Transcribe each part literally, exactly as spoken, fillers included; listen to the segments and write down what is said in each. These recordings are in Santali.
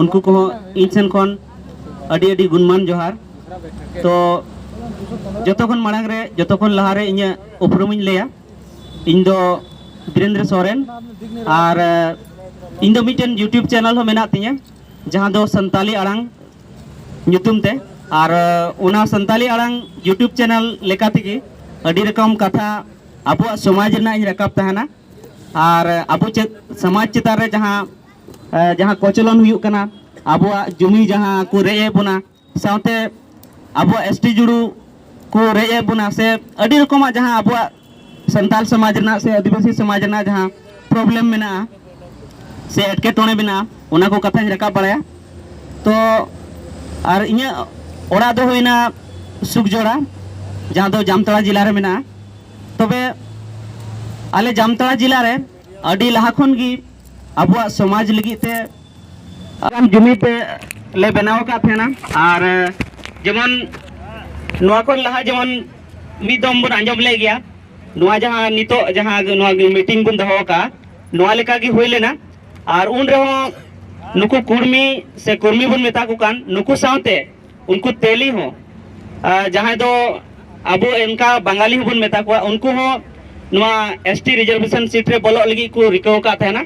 ᱩᱱᱠᱩ ᱠᱚᱦᱚᱸ ᱤᱧ ᱥᱮᱱ ᱠᱷᱚᱱ ᱟᱹᱰᱤ ᱟᱹᱰᱤ ᱜᱩᱱᱢᱟᱱ ᱡᱚᱦᱟᱨ᱾ ᱛᱚ ᱡᱚᱛᱚ ᱠᱷᱚᱱ ᱢᱟᱲᱟᱝ ᱨᱮ, ᱡᱚᱛᱚ ᱠᱷᱚᱱ ᱞᱟᱦᱟ ᱨᱮ ᱤᱧᱟᱹᱜ ᱩᱯᱨᱩᱢᱤᱧ ᱞᱟᱹᱭᱟ᱾ ᱤᱧ ᱫᱚ ᱵᱤᱨᱮᱱᱫᱨᱚ ᱥᱚᱨᱮᱱ, ᱟᱨ ᱤᱧ ᱫᱚ ᱢᱤᱫᱴᱮᱱ YouTube ᱪᱮᱱᱮᱞ ᱦᱚᱸ ᱢᱮᱱᱟᱜ ᱛᱤᱧᱟᱹ, ᱡᱟᱦᱟᱸ ᱫᱚ ᱥᱟᱱᱛᱟᱞᱤ ᱟᱲᱟᱝ ᱧᱩᱛᱩᱢ ᱛᱮ᱾ ᱟᱨ ᱚᱱᱟ ᱥᱟᱱᱛᱟᱞᱤ ᱟᱲᱟᱝ YouTube ᱪᱮᱱᱮᱞ ᱞᱮᱠᱟ ᱛᱮᱜᱮ ᱟᱹᱰᱤ ᱨᱚᱠᱚᱢ ᱠᱟᱛᱷᱟ ᱟᱵᱚᱣᱟᱜ ᱥᱚᱢᱟᱡᱽ ᱨᱮᱱᱟᱜ ᱤᱧ ᱨᱟᱠᱟᱵ ᱛᱟᱦᱮᱱᱟ᱾ ᱟᱨ ᱟᱵᱚ ᱪᱮᱫ ᱥᱚᱢᱟᱡᱽ ᱪᱮᱛᱟᱱ ᱨᱮ ᱡᱟᱦᱟᱸ ᱡᱟᱦᱟᱸ ᱠᱚᱪᱞᱚᱱ ᱦᱩᱭᱩᱜ ᱠᱟᱱᱟ, ᱟᱵᱚᱣᱟᱜ ᱡᱩᱢᱤ ᱡᱟᱦᱟᱸ ᱠᱚ ᱨᱮᱡ ᱮᱫ ᱵᱚᱱᱟ, ᱥᱟᱶᱛᱮ ᱟᱵᱚᱣᱟᱜ ᱮᱥ ᱴᱤ ᱡᱩᱲᱩ ᱠᱚ ᱨᱮᱡ ᱮᱫ ᱵᱚᱱᱟ, ᱥᱮ ᱟᱹᱰᱤ ᱨᱚᱠᱚᱢᱟᱜ ᱡᱟᱦᱟᱸ ᱟᱵᱚᱣᱟᱜ ᱥᱟᱱᱛᱟᱲ ᱥᱚᱢᱟᱡᱽ ᱨᱮᱱᱟᱜ ᱥᱮ ᱟᱹᱫᱤᱵᱟᱹᱥᱤ ᱥᱚᱢᱟᱡᱽ ᱨᱮᱱᱟᱜ ᱡᱟᱦᱟᱸ ᱯᱨᱚᱵᱞᱮᱢ ᱢᱮᱱᱟᱜᱼᱟ ᱥᱮ ᱮᱴᱠᱮᱴᱚᱬᱮ ᱢᱮᱱᱟᱜᱼᱟ, ᱚᱱᱟ ᱠᱚ ᱠᱟᱛᱷᱟᱧ ᱨᱟᱠᱟᱵ ᱵᱟᱲᱟᱭᱟ᱾ ᱛᱚ ᱟᱨ ᱤᱧᱟᱹᱜ ᱚᱲᱟᱜ ᱫᱚ ᱦᱩᱭᱱᱟ ᱥᱩᱠᱡᱚᱲᱟ, ᱡᱟᱦᱟᱸ ᱫᱚ ᱡᱟᱢᱛᱟᱲᱟ ᱡᱮᱞᱟ ᱨᱮ ᱢᱮᱱᱟᱜᱼᱟ᱾ ᱛᱚᱵᱮ ᱟᱞᱮ ᱡᱟᱢᱛᱟᱲᱟ ᱡᱮᱞᱟ ᱨᱮ ᱟᱹᱰᱤ ᱞᱟᱦᱟ ᱠᱷᱚᱱ ᱜᱮ ᱟᱵᱚᱣᱟᱜ ᱥᱚᱢᱟᱡᱽ ᱞᱟᱹᱜᱤᱫ ᱛᱮ ᱟᱜᱟᱢ ᱡᱩᱢᱤᱫ ᱞᱮ ᱵᱮᱱᱟᱣ ᱟᱠᱟᱫ ᱛᱟᱦᱮᱱᱟ᱾ ᱟᱨ ᱡᱮᱢᱚᱱ ᱱᱚᱣᱟ ᱠᱷᱚᱱ ᱞᱟᱦᱟ ᱡᱮᱢᱚᱱ ᱢᱤᱫ ᱫᱚᱢ ᱵᱚᱱ ᱟᱸᱡᱚᱢ ᱞᱮᱫ ᱜᱮᱭᱟ, ᱱᱚᱣᱟ ᱡᱟᱦᱟᱸ ᱱᱤᱛᱚᱜ ᱡᱟᱦᱟᱸ ᱱᱚᱣᱟ ᱢᱤᱴᱤᱝ ᱵᱚᱱ ᱫᱚᱦᱚ ᱟᱠᱟᱫᱼᱟ, ᱱᱚᱣᱟ ᱞᱮᱠᱟ ᱜᱮ ᱦᱩᱭ ᱞᱮᱱᱟ᱾ ᱟᱨ ᱩᱱ ᱨᱮᱦᱚᱸ ᱱᱩᱠᱩ ᱠᱩᱲᱢᱤ ᱥᱮ ᱠᱩᱨᱢᱤ ᱵᱚᱱ ᱢᱮᱛᱟ ᱠᱚ ᱠᱟᱱ, ᱱᱩᱠᱩ ᱥᱟᱶᱛᱮ ᱩᱱᱠᱩ ᱛᱮᱞᱤ ᱦᱚᱸ, ᱟᱨ ᱡᱟᱦᱟᱸᱭ ᱫᱚ ᱟᱵᱚ ᱚᱱᱠᱟ ᱵᱟᱝᱜᱟᱞᱤ ᱦᱚᱸᱵᱚᱱ ᱢᱮᱛᱟ ᱠᱚᱣᱟ, ᱩᱱᱠᱩ ᱦᱚᱸ ᱱᱚᱣᱟ ᱮᱥ ᱴᱤ ᱨᱤᱡᱟᱨᱵᱷᱮᱥᱚᱱ ᱥᱤᱴ ᱨᱮ ᱵᱚᱞᱚᱜ ᱞᱟᱹᱜᱤᱫ ᱠᱚ ᱨᱤᱠᱟᱹ ᱟᱠᱟᱫ ᱛᱟᱦᱮᱱᱟ᱾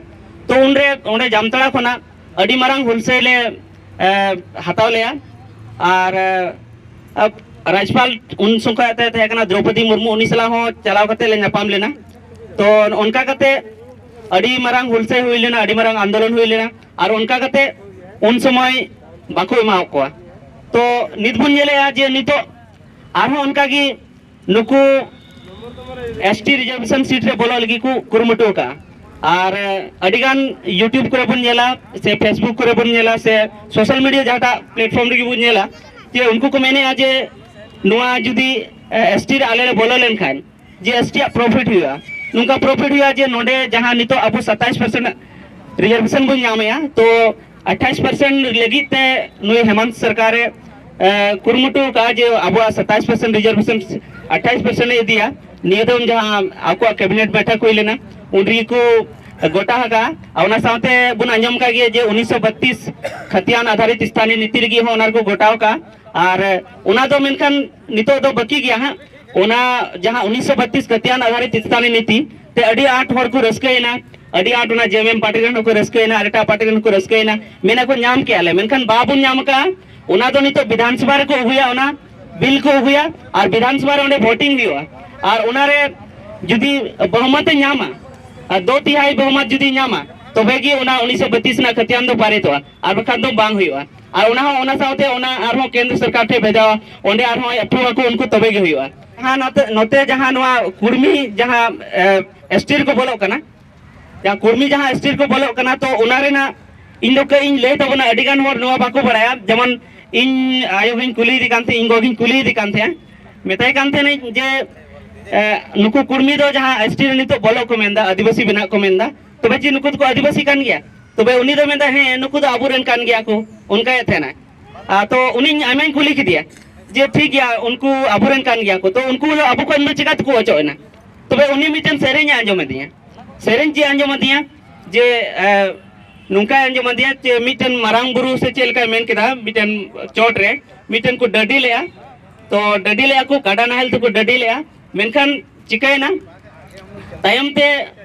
ᱛᱚ ᱩᱱᱨᱮ ᱚᱸᱰᱮ ᱡᱟᱢᱛᱟᱲᱟ ᱠᱷᱚᱱᱟᱜ ᱟᱹᱰᱤ ᱢᱟᱨᱟᱝ ᱦᱩᱞᱥᱟᱹᱭ ᱞᱮ ᱮ, ᱦᱟᱛᱟᱣ ᱞᱮᱜᱼᱟ᱾ ᱟᱨ ᱮ, ᱨᱟᱡᱽᱯᱟᱞ ᱩᱱ ᱥᱚᱢᱚᱭ ᱛᱮ ᱛᱟᱦᱮᱸ ᱠᱟᱱᱟ ᱫᱨᱚᱣᱯᱚᱫᱤ ᱢᱩᱨᱢᱩ, ᱩᱱᱤ ᱥᱟᱞᱟᱜ ᱦᱚᱸ ᱪᱟᱞᱟᱣ ᱠᱟᱛᱮ ᱞᱮ ᱧᱟᱯᱟᱢ ᱞᱮᱱᱟ᱾ ᱛᱚ ᱚᱱᱠᱟ ᱠᱟᱛᱮ ᱟᱹᱰᱤ ᱢᱟᱨᱟᱝ ᱦᱩᱞᱥᱟᱹᱭ ᱦᱩᱭ ᱞᱮᱱᱟ, ᱟᱹᱰᱤ ᱢᱟᱨᱟᱝ ᱟᱱᱫᱳᱞᱚᱱ ᱦᱩᱭ ᱞᱮᱱᱟ᱾ ᱟᱨ ᱚᱱᱠᱟ ᱠᱟᱛᱮ ᱩᱱ ᱥᱚᱢᱚᱭ ᱵᱟᱠᱚ ᱮᱢᱟᱣᱟᱫ ᱠᱚᱣᱟ᱾ ᱛᱚ ᱱᱤᱛ ᱵᱚᱱ ᱧᱮᱞᱮᱜᱼᱟ ᱡᱮ ᱱᱤᱛᱚᱜ ᱟᱨᱦᱚᱸ ᱚᱱᱠᱟ ᱜᱮ ᱱᱩᱠᱩ ᱮᱥ ᱴᱤ ᱨᱤᱡᱟᱨᱵᱷᱮᱥᱚᱱ ᱥᱤᱴ ᱨᱮ ᱵᱚᱞᱚᱜ ᱞᱟᱹᱜᱤᱫ ᱠᱚ ᱠᱩᱨᱩᱢᱩᱴᱩ ᱟᱠᱟᱫᱼᱟ᱾ ᱟᱨ ᱟᱹᱰᱤᱜᱟᱱ YouTube ᱠᱚᱨᱮ ᱵᱚᱱ ᱧᱮᱞᱟ, ᱥᱮ Facebook ᱠᱚᱨᱮ ᱵᱚᱱ ᱧᱮᱞᱟ, ᱥᱮ ᱥᱳᱥᱟᱞ ᱢᱤᱰᱤᱭᱟ ᱡᱟᱦᱟᱸᱴᱟᱜ ᱯᱞᱮᱴᱯᱷᱚᱨᱢ ᱨᱮᱜᱮ ᱵᱚᱱ ᱧᱮᱞᱟ, ᱡᱮ ᱩᱱᱠᱩ ᱠᱚ ᱢᱮᱱᱮᱫᱼᱟ ᱡᱮ ᱱᱚᱣᱟ ᱡᱩᱫᱤ ᱮᱥ ᱴᱤ ᱨᱮ ᱟᱞᱮ ᱞᱮ ᱵᱚᱞᱚ ᱞᱮᱱᱠᱷᱟᱱ ᱡᱮ ᱮᱥ ᱴᱤ ᱟᱜ ᱯᱨᱚᱯᱷᱤᱴ ᱦᱩᱭᱩᱜᱼᱟ, ᱱᱚᱝᱠᱟ ᱯᱨᱚᱯᱷᱤᱴ ᱦᱩᱭᱩᱜᱼᱟ ᱡᱮ ᱱᱚᱰᱮ ᱡᱟᱦᱟᱸ ᱱᱤᱛᱚᱜ ᱟᱵᱚ ᱥᱟᱛᱟᱭᱤᱥ ᱯᱟᱨᱥᱮᱱᱴ ᱨᱤᱡᱟᱨᱵᱷᱮᱥᱚᱱ ᱵᱚᱱ ᱧᱟᱢᱮᱜᱼᱟ, ᱛᱚ ᱟᱴᱷᱟᱭᱤᱥ ᱯᱟᱨᱥᱮᱱᱴ ᱞᱟᱹᱜᱤᱫ ᱛᱮ ᱱᱩᱭ ᱦᱮᱢᱟᱱᱛ ᱥᱚᱨᱠᱟᱨᱮ ᱮ, ᱠᱩᱨᱩᱢᱩᱴᱩ ᱟᱠᱟᱫᱼᱟ ᱡᱮ ᱟᱵᱚᱣᱟᱜ ᱥᱟᱛᱟᱭᱤᱥ ᱯᱟᱨᱥᱮᱱᱴ ᱨᱤᱡᱟᱨᱵᱷᱮᱥᱚᱱ ᱟᱴᱷᱟᱭᱤᱥ ᱯᱟᱨᱥᱮᱱᱴ ᱮ ᱤᱫᱤᱭᱟ᱾ ᱱᱤᱭᱟᱹ ᱫᱚᱢ ᱡᱟᱦᱟᱸ ᱟᱠᱚᱣᱟᱜ ᱠᱮᱵᱤᱱᱮᱴ ᱵᱮᱴᱷᱟᱠ ᱦᱩᱭ ᱞᱮᱱᱟ, ᱩᱱ ᱨᱮᱜᱮ ᱠᱚ ᱜᱚᱴᱟ ᱟᱠᱟᱫᱼᱟ᱾ ᱟᱨ ᱚᱱᱟ ᱥᱟᱶᱛᱮ ᱵᱚᱱ ᱟᱸᱡᱚᱢ ᱟᱠᱟᱫ ᱜᱮᱭᱟ ᱡᱮ ᱩᱱᱤᱥᱥᱚ ᱵᱟᱛᱤᱥ ᱠᱷᱟᱛᱤᱭᱟᱱ ᱟᱫᱷᱟᱨᱤᱛ ᱥᱛᱷᱟᱱᱤ ᱱᱤᱛᱤ ᱨᱮᱜᱮ ᱦᱚᱸ ᱚᱱᱟ ᱨᱮᱠᱚ ᱜᱚᱴᱟᱣ ᱟᱠᱟᱫᱼᱟ᱾ ᱟᱨ ᱚᱱᱟ ᱫᱚ ᱢᱮᱱᱠᱷᱟᱱ ᱱᱤᱛᱚᱜ ᱫᱚ ᱵᱟᱹᱠᱤ ᱜᱮᱭᱟ ᱦᱟᱸᱜ᱾ ᱚᱱᱟ ᱡᱟᱦᱟᱸ ᱩᱱᱤᱥᱥᱚ ᱵᱟᱛᱤᱥ ᱠᱷᱟᱛᱤᱭᱟᱱ ᱟᱫᱷᱟᱨᱤᱛ ᱥᱛᱷᱟᱱᱤ ᱱᱤᱛᱤ ᱛᱮ ᱟᱹᱰᱤ ᱟᱸᱴ ᱦᱚᱲ ᱠᱚ ᱨᱟᱹᱥᱠᱟᱹᱭᱮᱱᱟ, ᱟᱹᱰᱤ ᱟᱸᱴ ᱚᱱᱟ ᱡᱮ ᱮᱢ ᱮᱢ ᱯᱟᱨᱴᱤ ᱨᱮᱱ ᱦᱚᱸᱠᱚ ᱨᱟᱹᱥᱠᱟᱹᱭᱮᱱᱟ, ᱟᱨ ᱮᱴᱟᱜ ᱯᱟᱨᱴᱤ ᱨᱮᱱ ᱦᱚᱸᱠᱚ ᱨᱟᱹᱥᱠᱟᱹᱭᱮᱱᱟ, ᱢᱮᱱᱟ ᱠᱚ ᱧᱟᱢ ᱠᱮᱜᱼᱟ ᱞᱮ, ᱢᱮᱱᱠᱷᱟᱱ ᱵᱟᱵᱚᱱ ᱧᱟᱢ ᱟᱠᱟᱫᱼᱟ᱾ ᱚᱱᱟ ᱫᱚ ᱱᱤᱛᱚᱜ ᱵᱤᱫᱷᱟᱱ ᱥᱚᱵᱷᱟ ᱨᱮᱠᱚ ᱟᱹᱜᱩᱭᱟ, ᱚᱱᱟ ᱵᱤᱞ ᱠᱚ ᱟᱹᱜᱩᱭᱟ, ᱟᱨ ᱵᱤᱫᱷᱟᱱ ᱥᱚᱵᱷᱟ ᱨᱮ ᱚᱸᱰᱮ ᱵᱷᱳᱴᱤᱝ ᱦᱩᱭᱩᱜᱼᱟ᱾ ᱟᱨ ᱚᱱᱟᱨᱮ ᱡᱩᱫᱤ ᱵᱚᱦᱩᱢᱚᱛ ᱮ ᱧᱟᱢᱟ, ᱟᱨ ᱫᱳ ᱛᱤᱦᱟᱭ ᱵᱚᱦᱩᱢᱚᱛ ᱡᱩᱫᱤ ᱧᱟᱢᱟ, ᱛᱚᱵᱮ ᱜᱮ ᱚᱱᱟ ᱩᱱᱤᱥᱥᱚ ᱵᱟᱛᱤᱥ ᱨᱮᱱᱟᱜ ᱠᱷᱟᱛᱤᱭᱟᱱ ᱫᱚ ᱯᱟᱨᱤᱛᱚᱜᱼᱟ, ᱟᱨ ᱵᱟᱠᱷᱟᱱ ᱫᱚ ᱵᱟᱝ ᱦᱩᱭᱩᱜᱼᱟ᱾ ᱟᱨ ᱚᱱᱟ ᱦᱚᱸ, ᱚᱱᱟ ᱥᱟᱶᱛᱮ ᱚᱱᱟ ᱟᱨᱦᱚᱸ ᱠᱮᱱᱫᱨᱚ ᱥᱚᱨᱠᱟᱨ ᱴᱷᱮᱱ ᱵᱷᱮᱡᱟᱣᱟ, ᱚᱸᱰᱮ ᱟᱨᱦᱚᱸ ᱮᱯᱨᱩᱵᱷ ᱟᱠᱚ ᱩᱱᱠᱩ, ᱛᱚᱵᱮ ᱜᱮ ᱦᱩᱭᱩᱜᱼᱟ᱾ ᱡᱟᱦᱟᱸ ᱱᱚᱛᱮ, ᱱᱚᱛᱮ ᱡᱟᱦᱟᱸ ᱱᱚᱣᱟ ᱠᱩᱲᱢᱤ ᱡᱟᱦᱟᱸ ᱮᱥᱴᱤ ᱨᱮᱠᱚ ᱵᱚᱞᱚᱜ ᱠᱟᱱᱟ, ᱡᱟᱦᱟᱸ ᱠᱩᱲᱢᱤ ᱡᱟᱦᱟᱸ ᱮᱥᱴᱤ ᱨᱮᱠᱚ ᱵᱚᱞᱚᱜ ᱠᱟᱱᱟ, ᱛᱚ ᱚᱱᱟ ᱨᱮᱱᱟᱜ ᱤᱧ ᱫᱚ ᱠᱟᱹᱡ ᱤᱧ ᱞᱟᱹᱭ ᱛᱟᱵᱚᱱᱟ᱾ ᱟᱹᱰᱤ ᱜᱟᱱ ᱦᱚᱲ ᱱᱚᱣᱟ ᱵᱟᱠᱚ ᱵᱟᱲᱟᱭᱟ᱾ ᱡᱮᱢᱚᱱ ᱤᱧ ᱟᱭᱳ ᱜᱤᱧ ᱠᱩᱞᱤᱭᱮᱫᱮ ᱠᱟᱱ ᱛᱟᱦᱮᱸᱫ, ᱤᱧ ᱜᱚᱜᱤᱧ ᱠᱩᱞᱤᱭᱮᱫᱮ ᱠᱟᱱ ᱛᱟᱦᱮᱸᱫ, ᱢᱮᱛᱟᱭ ᱠᱟᱱ ᱛᱟᱦᱮᱱᱟᱹᱧ ᱡᱮ ᱮ, ᱱᱩᱠᱩ ᱠᱩᱲᱢᱤ ᱫᱚ ᱡᱟᱦᱟᱸ ᱮᱥᱴᱤ ᱨᱮ ᱱᱤᱛᱚᱜ ᱵᱚᱞᱚᱜ ᱠᱚ ᱢᱮᱱᱫᱟ, ᱟᱹᱫᱤᱵᱟᱹᱥᱤ ᱵᱮᱱᱟᱜ ᱠᱚ ᱢᱮᱱᱫᱟ, ᱛᱚᱵᱮ ᱪᱮᱫ ᱱᱩᱠᱩ ᱫᱚᱠᱚ ᱟᱹᱫᱤᱵᱟᱹᱥᱤ ᱠᱟᱱ ᱜᱮᱭᱟ? ᱛᱚᱵᱮ ᱩᱱᱤ ᱫᱚ ᱢᱮᱱᱫᱟ, ᱦᱮᱸ, ᱱᱩᱠᱩ ᱫᱚ ᱟᱵᱚᱨᱮᱱ ᱠᱟᱱ ᱜᱮᱭᱟ ᱠᱚ, ᱚᱱᱠᱟᱭᱮᱫ ᱛᱟᱦᱮᱱᱟᱭ᱾ ᱟᱨ ᱛᱚ ᱩᱱᱤᱧ ᱟᱭᱢᱟᱧ ᱠᱩᱞᱤ ᱠᱮᱫᱮᱭᱟ ᱡᱮ ᱴᱷᱤᱠ ᱜᱮᱭᱟ, ᱩᱱᱠᱩ ᱟᱵᱚᱨᱮᱱ ᱠᱟᱱ ᱜᱮᱭᱟ ᱠᱚ, ᱛᱚ ᱩᱱᱠᱩ ᱫᱚ ᱟᱵᱚ ᱠᱷᱚᱱ ᱫᱚ ᱪᱤᱠᱟ ᱛᱮᱠᱚ ᱚᱪᱚᱜ ᱮᱱᱟ? ᱛᱚᱵᱮ ᱩᱱᱤ ᱢᱤᱫᱴᱮᱱ ᱥᱮᱨᱮᱧ ᱮ ᱟᱸᱡᱚᱢ ᱟᱫᱤᱧᱟ᱾ ᱥᱮᱨᱮᱧ ᱪᱮᱫ ᱟᱸᱡᱚᱢ ᱟᱫᱤᱧᱟ ᱡᱮ ᱮ, ᱱᱚᱝᱠᱟᱭ ᱟᱸᱡᱚᱢ ᱟᱫᱤᱧᱟ ᱡᱮ ᱢᱤᱫᱴᱮᱱ ᱢᱟᱨᱟᱝ ᱵᱩᱨᱩ ᱥᱮ ᱪᱮᱫ ᱞᱮᱠᱟᱭ ᱢᱮᱱ ᱠᱮᱫᱟ, ᱢᱤᱫᱴᱮᱱ ᱪᱚᱴ ᱨᱮ ᱢᱤᱫᱴᱮᱱ ᱠᱚ ᱰᱟᱹᱰᱤ ᱞᱮᱜᱼᱟ᱾ ᱛᱚ ᱰᱟᱹᱰᱤ ᱞᱮᱜᱼᱟ ᱠᱚ, ᱠᱟᱰᱟ ᱱᱟᱦᱮᱞ ᱛᱮᱠᱚ ᱰᱟᱹᱰᱤ ᱞᱮᱜᱼᱟ᱾ ᱢᱮᱱᱠᱷᱟᱱ ᱪᱤᱠᱟᱹᱭᱮᱱᱟ? ᱛᱟᱭᱚᱢ ᱛᱮ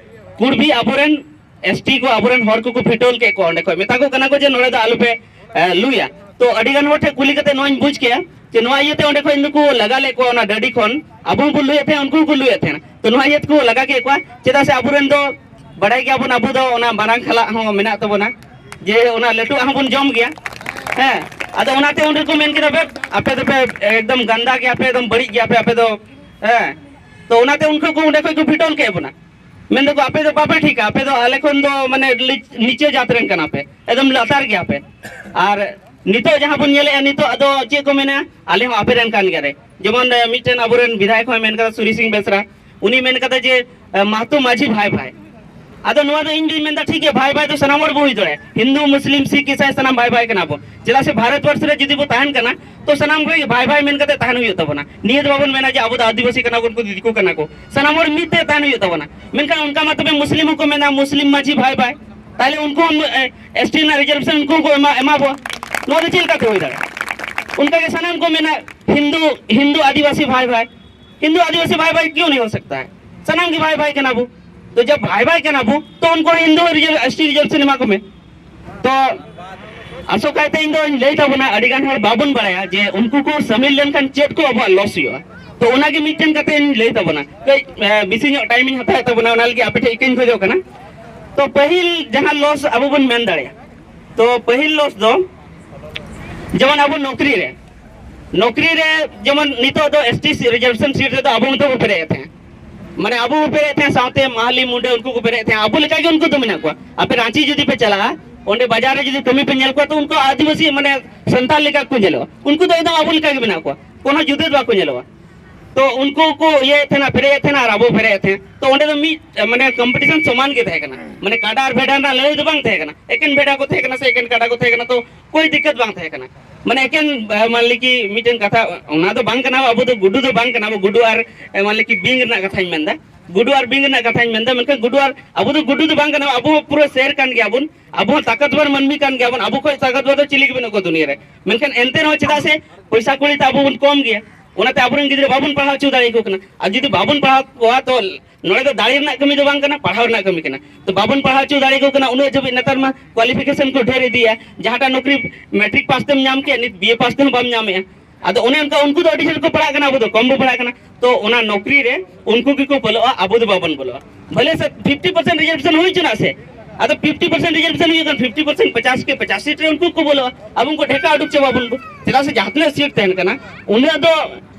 ᱠᱩᱲᱵᱤ ᱟᱵᱚᱨᱮᱱ ᱮᱥᱴᱤ ᱠᱚ, ᱟᱵᱚᱨᱮᱱ ᱦᱚᱲ ᱠᱚᱠᱚ ᱯᱷᱮᱴᱳᱞ ᱠᱮᱫ ᱠᱚᱣᱟ ᱚᱸᱰᱮ ᱠᱷᱚᱱ, ᱢᱮᱛᱟ ᱠᱚ ᱠᱟᱱᱟ ᱠᱚ ᱡᱮ ᱱᱚᱰᱮ ᱫᱚ ᱟᱞᱚᱯᱮ ᱮ, ᱞᱩᱭᱟ᱾ ᱛᱚ ᱟᱹᱰᱤ ᱜᱟᱱ ᱦᱚᱲ ᱴᱷᱮᱱ ᱠᱩᱞᱤ ᱠᱟᱛᱮ ᱱᱚᱣᱟᱧ ᱵᱩᱡᱽ ᱠᱮᱜᱼᱟ ᱡᱮ ᱱᱚᱣᱟ ᱤᱭᱟᱹᱛᱮ ᱚᱸᱰᱮ ᱠᱷᱚᱱ ᱱᱩᱠᱩ ᱞᱟᱜᱟ ᱞᱮᱫ ᱠᱚᱣᱟ ᱚᱱᱟ ᱰᱟᱹᱰᱤ ᱠᱷᱚᱱ᱾ ᱟᱵᱚ ᱦᱚᱸᱵᱚᱱ ᱞᱩᱭᱮᱫ ᱛᱟᱦᱮᱸᱱᱟ, ᱩᱱᱠᱩ ᱦᱚᱸᱠᱚ ᱞᱩᱭᱮᱫ ᱛᱟᱦᱮᱸᱱᱟ᱾ ᱛᱚ ᱱᱚᱣᱟ ᱤᱭᱟᱹ ᱛᱮᱠᱚ ᱞᱟᱜᱟ ᱠᱮᱫ ᱠᱚᱣᱟ, ᱪᱮᱫᱟᱜ ᱥᱮ ᱟᱵᱚᱨᱮᱱ ᱫᱚ ᱵᱟᱲᱟᱭ ᱜᱮᱭᱟᱵᱚᱱ, ᱟᱵᱚ ᱫᱚ ᱚᱱᱟ ᱢᱟᱨᱟᱝ ᱠᱷᱟᱞᱟᱜ ᱦᱚᱸ ᱢᱮᱱᱟᱜ ᱛᱟᱵᱚᱱᱟ, ᱡᱮ ᱚᱱᱟ ᱞᱟᱹᱴᱩᱣᱟᱜ ᱦᱚᱸᱵᱚᱱ ᱡᱚᱢ ᱜᱮᱭᱟ᱾ ᱦᱮᱸ, ᱟᱫᱚ ᱚᱱᱟᱛᱮ ᱩᱱ ᱨᱮᱠᱚ ᱢᱮᱱ ᱠᱮᱫᱟ, "ᱵᱮ, ᱟᱯᱮ ᱫᱚᱯᱮ ᱮᱠᱫᱚᱢ ᱜᱟᱱᱫᱟ ᱜᱮᱭᱟ ᱯᱮ, ᱮᱠᱫᱚᱢ ᱵᱟᱹᱲᱤᱡ ᱜᱮᱭᱟ ᱯᱮ ᱟᱯᱮ ᱫᱚ᱾" ᱦᱮᱸ, ᱛᱚ ᱚᱱᱟᱛᱮ ᱩᱱᱠᱩ ᱠᱚ ᱚᱸᱰᱮ ᱠᱷᱚᱱ ᱠᱚ ᱯᱷᱤᱴᱚᱞ ᱠᱮᱫ ᱵᱚᱱᱟ᱾ ᱢᱮᱱ ᱫᱟᱠᱚ, "ᱟᱯᱮ ᱫᱚ ᱵᱟᱯᱮ ᱴᱷᱤᱠᱟ, ᱟᱯᱮ ᱫᱚ ᱟᱞᱮ ᱠᱷᱚᱱ ᱫᱚ ᱢᱟᱱᱮ ᱞᱤᱪ-, ᱱᱤᱪᱟᱹ ᱡᱟᱛ ᱨᱮᱱ ᱠᱟᱱᱟ ᱯᱮ, ᱮᱠᱫᱚᱢ ᱞᱟᱛᱟᱨ ᱜᱮᱭᱟ ᱯᱮ᱾" ᱟᱨ ᱱᱤᱛᱚᱜ ᱡᱟᱦᱟᱸ ᱵᱚᱱ ᱧᱮᱞᱮᱫᱼᱟ, ᱱᱤᱛᱚᱜ ᱟᱫᱚ ᱪᱮᱫ ᱠᱚ ᱢᱮᱱᱟ, "ᱟᱞᱮ ᱦᱚᱸ ᱟᱯᱮ ᱨᱮᱱ ᱠᱟᱱ ᱜᱮᱭᱟᱞᱮ᱾" ᱡᱮᱢᱚᱱ, ᱮ, ᱢᱤᱫᱴᱮᱱ ᱟᱵᱚᱨᱮᱱ ᱵᱤᱫᱷᱟᱭᱚᱠ ᱦᱚᱸᱭ ᱢᱮᱱ ᱠᱟᱫᱟ, ᱥᱩᱨᱤ ᱥᱤᱝ ᱵᱮᱥᱨᱟ, ᱩᱱᱤ ᱢᱮᱱ ᱠᱟᱫᱟ ᱡᱮ, ᱮ, "ᱢᱟᱦᱛᱚ ᱢᱟᱹᱡᱷᱤ ᱵᱷᱟᱭ ᱵᱷᱟᱭ", ᱟᱫᱚ ᱱᱚᱣᱟ ᱫᱚ ᱤᱧ ᱫᱩᱧ ᱢᱮᱱᱫᱟ, ᱴᱷᱤᱠ ᱜᱮᱭᱟ, ᱵᱷᱟᱭ ᱵᱷᱟᱭ ᱫᱚ ᱥᱟᱱᱟᱢ ᱦᱚᱲ ᱵᱚ ᱦᱩᱭ ᱫᱟᱲᱮᱭᱟᱜᱼᱟ, ᱦᱤᱱᱫᱩ, ᱢᱩᱥᱞᱤᱢ, ᱥᱤᱠᱷ, ᱤᱥᱟᱭ, ᱥᱟᱱᱟᱢ ᱵᱷᱟᱭ ᱵᱷᱟᱭ ᱠᱟᱱᱟ ᱵᱚ᱾ ᱪᱮᱫᱟᱜ ᱥᱮ ᱵᱷᱟᱨᱚᱛ ᱵᱚᱨᱥ ᱨᱮ ᱡᱩᱫᱤ ᱵᱚ ᱛᱟᱦᱮᱱ ᱠᱟᱱᱟ, ᱛᱚ ᱥᱟᱱᱟᱢ ᱠᱚ ᱵᱷᱟᱭ ᱵᱷᱟᱭ ᱢᱮᱱ ᱠᱟᱛᱮ ᱛᱟᱦᱮᱱ ᱦᱩᱭᱩᱜ ᱛᱟᱵᱚᱱᱟ᱾ ᱱᱤᱭᱟᱹ ᱫᱚ ᱵᱟᱵᱚᱱ ᱢᱮᱱᱟ ᱡᱮ ᱟᱵᱚ ᱫᱚ ᱟᱹᱫᱤᱵᱟᱹᱥᱤ ᱠᱟᱱᱟ ᱵᱚᱱ, ᱩᱱᱠᱩ ᱫᱚ ᱫᱤᱠᱩ ᱠᱟᱱᱟ ᱠᱚ, ᱥᱟᱱᱟᱢ ᱦᱚᱲ ᱢᱤᱫ ᱛᱮ ᱛᱟᱦᱮᱱ ᱦᱩᱭᱩᱜ ᱛᱟᱵᱚᱱᱟ᱾ ᱢᱮᱱᱠᱷᱟᱱ ᱚᱱᱠᱟ ᱢᱟ ᱛᱚᱵᱮ ᱢᱩᱥᱞᱤᱢ ᱦᱚᱸᱠᱚ ᱢᱮᱱᱟ ᱢᱩᱥᱞᱤᱢ ᱢᱟᱹᱡᱷᱤ ᱵᱷᱟᱭ ᱵᱷᱟᱭ, ᱛᱟᱦᱞᱮ ᱩᱱᱠᱩ ᱦᱚᱸ, ᱮ, ᱮᱥ ᱴᱤ ᱨᱮᱱᱟᱜ ᱨᱤᱡᱟᱨᱵᱷᱮᱥᱚᱱ ᱩᱱᱠᱩ ᱦᱚᱸᱠᱚ ᱮᱢᱟ, ᱮᱢᱟ ᱵᱚᱣᱟ᱾ ᱱᱚᱣᱟ ᱫᱚ ᱪᱮᱫ ᱞᱮᱠᱟᱛᱮ ᱦᱩᱭ ᱫᱟᱲᱮᱭᱟᱜᱼᱟ? ᱚᱱᱠᱟ ᱜᱮ ᱥᱟᱱᱟᱢ ᱠᱚ ᱢᱮᱱᱟ ᱦᱤᱱᱫᱩ, ᱦᱤᱱᱫᱩ ᱟᱹᱫᱤᱵᱟᱹᱥᱤ ᱵᱷᱟᱭ ᱵᱷᱟᱭ, ᱦᱤᱱᱫᱩ ᱟᱹᱫᱤᱵᱟᱹᱥᱤ ᱵᱷᱟᱭ ᱵᱷᱟᱭ ᱠᱤᱭᱩᱸ ᱱᱟᱦᱤ ᱦᱳ ᱥᱟᱠᱛᱟ ᱦᱟᱭ? ᱥᱟᱱᱟᱢ ᱜᱮ ᱵᱷᱟᱭ ᱵᱷᱟᱭ ᱠᱟᱱᱟ ᱵᱚ᱾ ᱛᱚ ᱡᱟᱵ ᱵᱷᱟᱭ ᱵᱷᱟᱭ ᱠᱟᱱᱟ ᱵᱚ, ᱛᱚ ᱩᱱᱠᱩ ᱦᱤᱱᱫᱩ ᱨᱤᱡᱟᱨ-, ᱮᱥ ᱴᱤ ᱨᱤᱡᱟᱨᱵᱷᱮᱥᱚᱱ ᱮᱢᱟ ᱠᱚ ᱢᱮ᱾ ᱛᱚ ᱟᱥᱚᱠᱟᱭᱛᱮ ᱤᱧ ᱫᱚᱧ ᱞᱟᱹᱭ ᱛᱟᱵᱚᱱᱟ, ᱟᱹᱰᱤ ᱜᱟᱱ ᱦᱚᱲ ᱵᱟᱵᱚᱱ ᱵᱟᱲᱟᱭᱟ ᱡᱮ ᱩᱱᱠᱩ ᱠᱚ ᱥᱟᱹᱢᱤᱞ ᱞᱮᱱᱠᱷᱟᱱ ᱪᱮᱫ ᱠᱚ ᱟᱵᱚᱣᱟᱜ ᱞᱚᱥ ᱦᱩᱭᱩᱜᱼᱟ᱾ ᱛᱚ ᱚᱱᱟᱜᱮ ᱢᱤᱫᱴᱮᱱ ᱠᱟᱛᱮ ᱤᱧ ᱞᱟᱹᱭ ᱛᱟᱵᱚᱱᱟ, ᱠᱟᱹᱡ, ᱮ, ᱵᱮᱥᱤ ᱧᱚᱜ ᱴᱟᱭᱤᱢ ᱤᱧ ᱦᱟᱛᱟᱣᱮᱫ ᱛᱟᱵᱚᱱᱟ, ᱚᱱᱟ ᱞᱟᱹᱜᱤᱫ ᱟᱯᱮ ᱴᱷᱮᱱ ᱤᱠᱟᱹᱧ ᱠᱷᱚᱡᱚᱜ ᱠᱟᱱᱟ᱾ ᱛᱚ ᱯᱟᱹᱦᱤᱞ ᱡᱟᱦᱟᱸ ᱞᱚᱥ ᱟᱵᱚ ᱵᱚᱱ ᱢᱮᱱ ᱫᱟᱲᱮᱭᱟᱜᱼᱟ, ᱛᱚ ᱯᱟᱹᱦᱤᱞ ᱞᱚᱥ ᱫᱚ ᱡᱮᱢᱚᱱ ᱟᱵᱚ ᱱᱚᱠᱨᱤ ᱨᱮ, ᱱᱚᱠᱨᱤ ᱨᱮ ᱡᱮᱢᱚᱱ ᱱᱤᱛᱚᱜ ᱫᱚ ᱮᱥ ᱴᱤ ᱨᱤᱡᱟᱨᱵᱷᱮᱥᱚᱱ ᱥᱤᱴ ᱨᱮᱫᱚ ᱟᱵᱚ ᱢᱚᱛᱚ ᱵᱚ ᱯᱮᱨᱮᱡ ᱮᱫ ᱛᱟᱦᱮᱸᱫ, ᱢᱟᱱᱮ ᱟᱵᱚ ᱵᱚ ᱯᱮᱨᱮᱡ ᱮᱫ ᱛᱟᱦᱮᱸᱫ, ᱥᱟᱶᱛᱮ ᱢᱟᱦᱟᱞᱤ ᱢᱩᱱᱰᱟᱹ ᱩᱱᱠᱩ ᱠᱚ ᱯᱮᱨᱮᱡ ᱮᱫ ᱛᱟᱦᱮᱸᱫ, ᱟᱵᱚ ᱞᱮᱠᱟ ᱜᱮ ᱩᱱᱠᱩ ᱫᱚ ᱢᱮᱱᱟᱜ ᱠᱚᱣᱟ᱾ ᱟᱯᱮ ᱨᱟᱸᱪᱤ ᱡᱩᱫᱤ ᱯᱮ ᱪᱟᱞᱟᱜᱼᱟ, ᱚᱸᱰᱮ ᱵᱟᱡᱟᱨ ᱨᱮ ᱡᱩᱫᱤ ᱠᱟᱹᱢᱤ ᱯᱮ ᱧᱮᱞ ᱠᱚᱣᱟ, ᱛᱚ ᱩᱱᱠᱩ ᱟᱹᱫᱤᱵᱟᱹᱥᱤ, ᱢᱟᱱᱮ ᱥᱟᱱᱛᱟᱲ ᱞᱮᱠᱟ ᱠᱚ ᱧᱮᱞᱚᱜᱼᱟ, ᱩᱱᱠᱩ ᱫᱚ ᱮᱠᱫᱚᱢ ᱟᱵᱚ ᱞᱮᱠᱟ ᱜᱮ ᱢᱮᱱᱟᱜ ᱠᱚᱣᱟ, ᱠᱳᱱᱳ ᱡᱩᱫᱟᱹ ᱫᱚ ᱵᱟᱠᱚ ᱧᱮᱞᱚᱜᱼᱟ᱾ ᱛᱚ ᱩᱱᱠᱩ ᱠᱚ ᱤᱭᱟᱹᱭᱮᱫ ᱛᱟᱦᱮᱱᱟ, ᱯᱮᱨᱮᱡ ᱮᱫ ᱛᱟᱦᱮᱱᱟ ᱟᱨ ᱟᱵᱚ ᱯᱮᱨᱮᱡ ᱮᱫ ᱛᱟᱦᱮᱸᱫ᱾ ᱛᱚ ᱚᱸᱰᱮ ᱫᱚ ᱢᱤᱫ, ᱢᱟᱱᱮ ᱠᱚᱢᱯᱤᱴᱤᱥᱚᱱ ᱥᱚᱢᱟᱱ ᱜᱮ ᱛᱟᱦᱮᱸ ᱠᱟᱱᱟ, ᱢᱟᱱᱮ ᱠᱟᱰᱟ ᱟᱨ ᱵᱷᱮᱰᱟ ᱨᱮᱱᱟᱜ ᱞᱟᱹᱲᱟᱹᱭ ᱫᱚ ᱵᱟᱝ ᱛᱟᱦᱮᱸ ᱠᱟᱱᱟ, ᱮᱠᱮᱱ ᱵᱷᱮᱰᱟ ᱠᱚ ᱛᱟᱦᱮᱸ ᱠᱟᱱᱟ ᱥᱮ ᱮᱠᱮᱱ ᱠᱟᱰᱟ ᱠᱚ ᱛᱟᱦᱮᱸ ᱠᱟᱱᱟ, ᱛᱚ ᱠᱳᱭ ᱫᱤᱠᱠᱟᱛ ᱵᱟᱝ ᱛᱟᱦᱮᱸ ᱠᱟᱱᱟ᱾ ᱢᱟᱱᱮ ᱮᱠᱮᱱ, ᱟᱸ, ᱢᱟᱱ ᱞᱤ ᱠᱤ ᱢᱤᱫᱴᱮᱱ ᱠᱟᱛᱷᱟ, ᱚᱱᱟ ᱫᱚ ᱵᱟᱝ ᱠᱟᱱᱟ, ᱟᱵᱚ ᱫᱚ ᱜᱩᱰᱩ ᱫᱚ ᱵᱟᱝ ᱠᱟᱱᱟ ᱵᱚ, ᱜᱩᱰᱩ ᱟᱨ, ᱟᱸ, ᱢᱟᱱ ᱞᱤ ᱠᱤ ᱵᱤᱧ ᱨᱮᱱᱟᱜ ᱠᱟᱛᱷᱟᱧ ᱢᱮᱱᱫᱟ, ᱜᱩᱰᱩ ᱟᱨ ᱵᱤᱧ ᱨᱮᱱᱟᱜ ᱠᱟᱛᱷᱟᱧ ᱢᱮᱱᱫᱟ, ᱢᱮᱱᱠᱷᱟᱱ ᱜᱩᱰᱩ ᱟᱨ, ᱟᱵᱚ ᱫᱚ ᱜᱩᱰᱩ ᱫᱚ ᱵᱟᱝ ᱠᱟᱱᱟ, ᱟᱵᱚ ᱦᱚᱸ ᱯᱩᱨᱟᱹ ᱥᱮᱨ ᱠᱟᱱ ᱜᱮᱭᱟ ᱵᱚᱱ, ᱟᱵᱚ ᱦᱚᱸ ᱛᱟᱠᱚᱛᱣᱟᱨ ᱢᱟᱹᱱᱢᱤ ᱠᱟᱱ ᱜᱮᱭᱟ ᱵᱚᱱ, ᱟᱵᱚ ᱠᱷᱚᱱ ᱛᱟᱠᱚᱛᱣᱟᱨ ᱫᱚ ᱪᱤᱞᱤ ᱜᱮ ᱵᱟᱹᱱᱩᱜ ᱠᱚᱣᱟ ᱫᱩᱱᱤᱭᱟᱹ ᱨᱮ᱾ ᱢᱮᱱᱠᱷᱟᱱ ᱮᱱᱛᱮ ᱨᱮᱦᱚᱸ ᱪᱮᱫᱟᱜ ᱥᱮ ᱯᱚᱭᱥᱟ ᱠᱩᱲᱤ ᱛᱮ ᱟᱵᱚ ᱵᱚᱱ ᱠᱚᱢ ᱜᱮᱭᱟ, ᱚᱱᱟᱛᱮ ᱟᱵᱚᱨᱮᱱ ᱜᱤᱫᱽᱨᱟᱹ ᱵᱟᱵᱚᱱ ᱯᱟᱲᱦᱟᱣ ᱦᱚᱪᱚ ᱫᱟᱲᱮᱭᱟᱠᱚ ᱠᱟᱱᱟ᱾ ᱟᱨ ᱡᱩᱫᱤ ᱵᱟᱵᱚᱱ ᱯᱟᱲᱦᱟᱣ ᱠᱚᱣᱟ, ᱛᱚ ᱱᱚᱰᱮ ᱫᱚ ᱫᱟᱲᱮ ᱨᱮᱱᱟᱜ ᱠᱟᱹᱢᱤ ᱫᱚ ᱵᱟᱝ ᱠᱟᱱᱟ, ᱯᱟᱲᱦᱟᱣ ᱨᱮᱱᱟᱜ ᱠᱟᱹᱢᱤ ᱠᱟᱱᱟ᱾ ᱛᱚ ᱵᱟᱵᱚᱱ ᱯᱟᱲᱦᱟᱣ ᱦᱚᱪᱚ ᱫᱟᱲᱮᱭᱟᱠᱚ ᱠᱟᱱᱟ, ᱩᱱᱟᱹᱜ ᱡᱷᱟᱹᱵᱤᱡ ᱱᱮᱛᱟᱨ ᱢᱟ ᱠᱳᱣᱟᱞᱤᱯᱷᱤᱠᱮᱥᱚᱱ ᱠᱚ ᱰᱷᱮᱨ ᱤᱫᱤᱭᱟ, ᱡᱟᱦᱟᱸᱴᱟᱜ ᱱᱚᱠᱨᱤ ᱢᱮᱴᱨᱤᱠ ᱯᱟᱥ ᱛᱮᱢ ᱧᱟᱢ ᱠᱮᱫ, ᱱᱤᱛ ᱵᱤ ᱮ ᱯᱟᱥ ᱛᱮᱦᱚᱸ ᱵᱟᱢ ᱧᱟᱢᱮᱫᱼᱟ᱾ ᱟᱫᱚ ᱚᱱᱮ ᱚᱱᱠᱟ ᱩᱱᱠᱩ ᱫᱚ ᱟᱹᱰᱤ ᱰᱷᱮᱨ ᱠᱚ ᱯᱟᱲᱦᱟᱜ ᱠᱟᱱᱟ, ᱟᱵᱚ ᱫᱚ ᱠᱚᱢ ᱵᱚ ᱯᱟᱲᱦᱟᱜ ᱠᱟᱱᱟ᱾ ᱛᱚ ᱚᱱᱟ ᱱᱚᱠᱨᱤ ᱨᱮ ᱩᱱᱠᱩ ᱜᱮᱠᱚ ᱵᱚᱞᱚᱜᱼᱟ, ᱟᱵᱚ ᱫᱚ ᱵᱟᱵᱚᱱ ᱵᱚᱞᱚᱜᱼᱟ᱾ ᱵᱷᱟᱞᱮ ᱥᱮ ᱯᱷᱤᱯᱴᱤ ᱯᱟᱨᱥᱮᱱᱴ ᱨᱤᱡᱟᱨᱵᱷᱮᱥᱚᱱ ᱦᱩᱭ ᱦᱚᱪᱚᱱᱟᱜ ᱥᱮ, ᱟᱫᱚ ᱯᱷᱤᱯᱴᱤ ᱯᱟᱨᱥᱮᱱᱴ ᱨᱤᱡᱟᱨᱵᱷᱮᱥᱚᱱ ᱦᱩᱭᱩᱜ ᱠᱟᱱ, ᱯᱷᱤᱯᱴᱤ ᱯᱟᱨᱥᱮᱱᱴ ᱯᱚᱪᱟᱥ ᱠᱮ ᱯᱚᱪᱟᱥ ᱥᱤᱴ ᱨᱮ ᱩᱱᱠᱩ ᱠᱚ ᱵᱚᱞᱚᱜᱼᱟ, ᱟᱵᱚ ᱩᱱᱠᱩ ᱰᱷᱮᱠᱟ ᱩᱰᱩᱠ ᱪᱟᱵᱟ ᱵᱚᱱ ᱵᱚ᱾ ᱪᱮᱫᱟᱜ ᱥᱮ ᱡᱟᱦᱟᱸ ᱛᱤᱱᱟᱹᱜ ᱥᱤᱴ ᱛᱟᱦᱮᱱ ᱠᱟᱱᱟ, ᱩᱱᱟᱹᱜ ᱫᱚ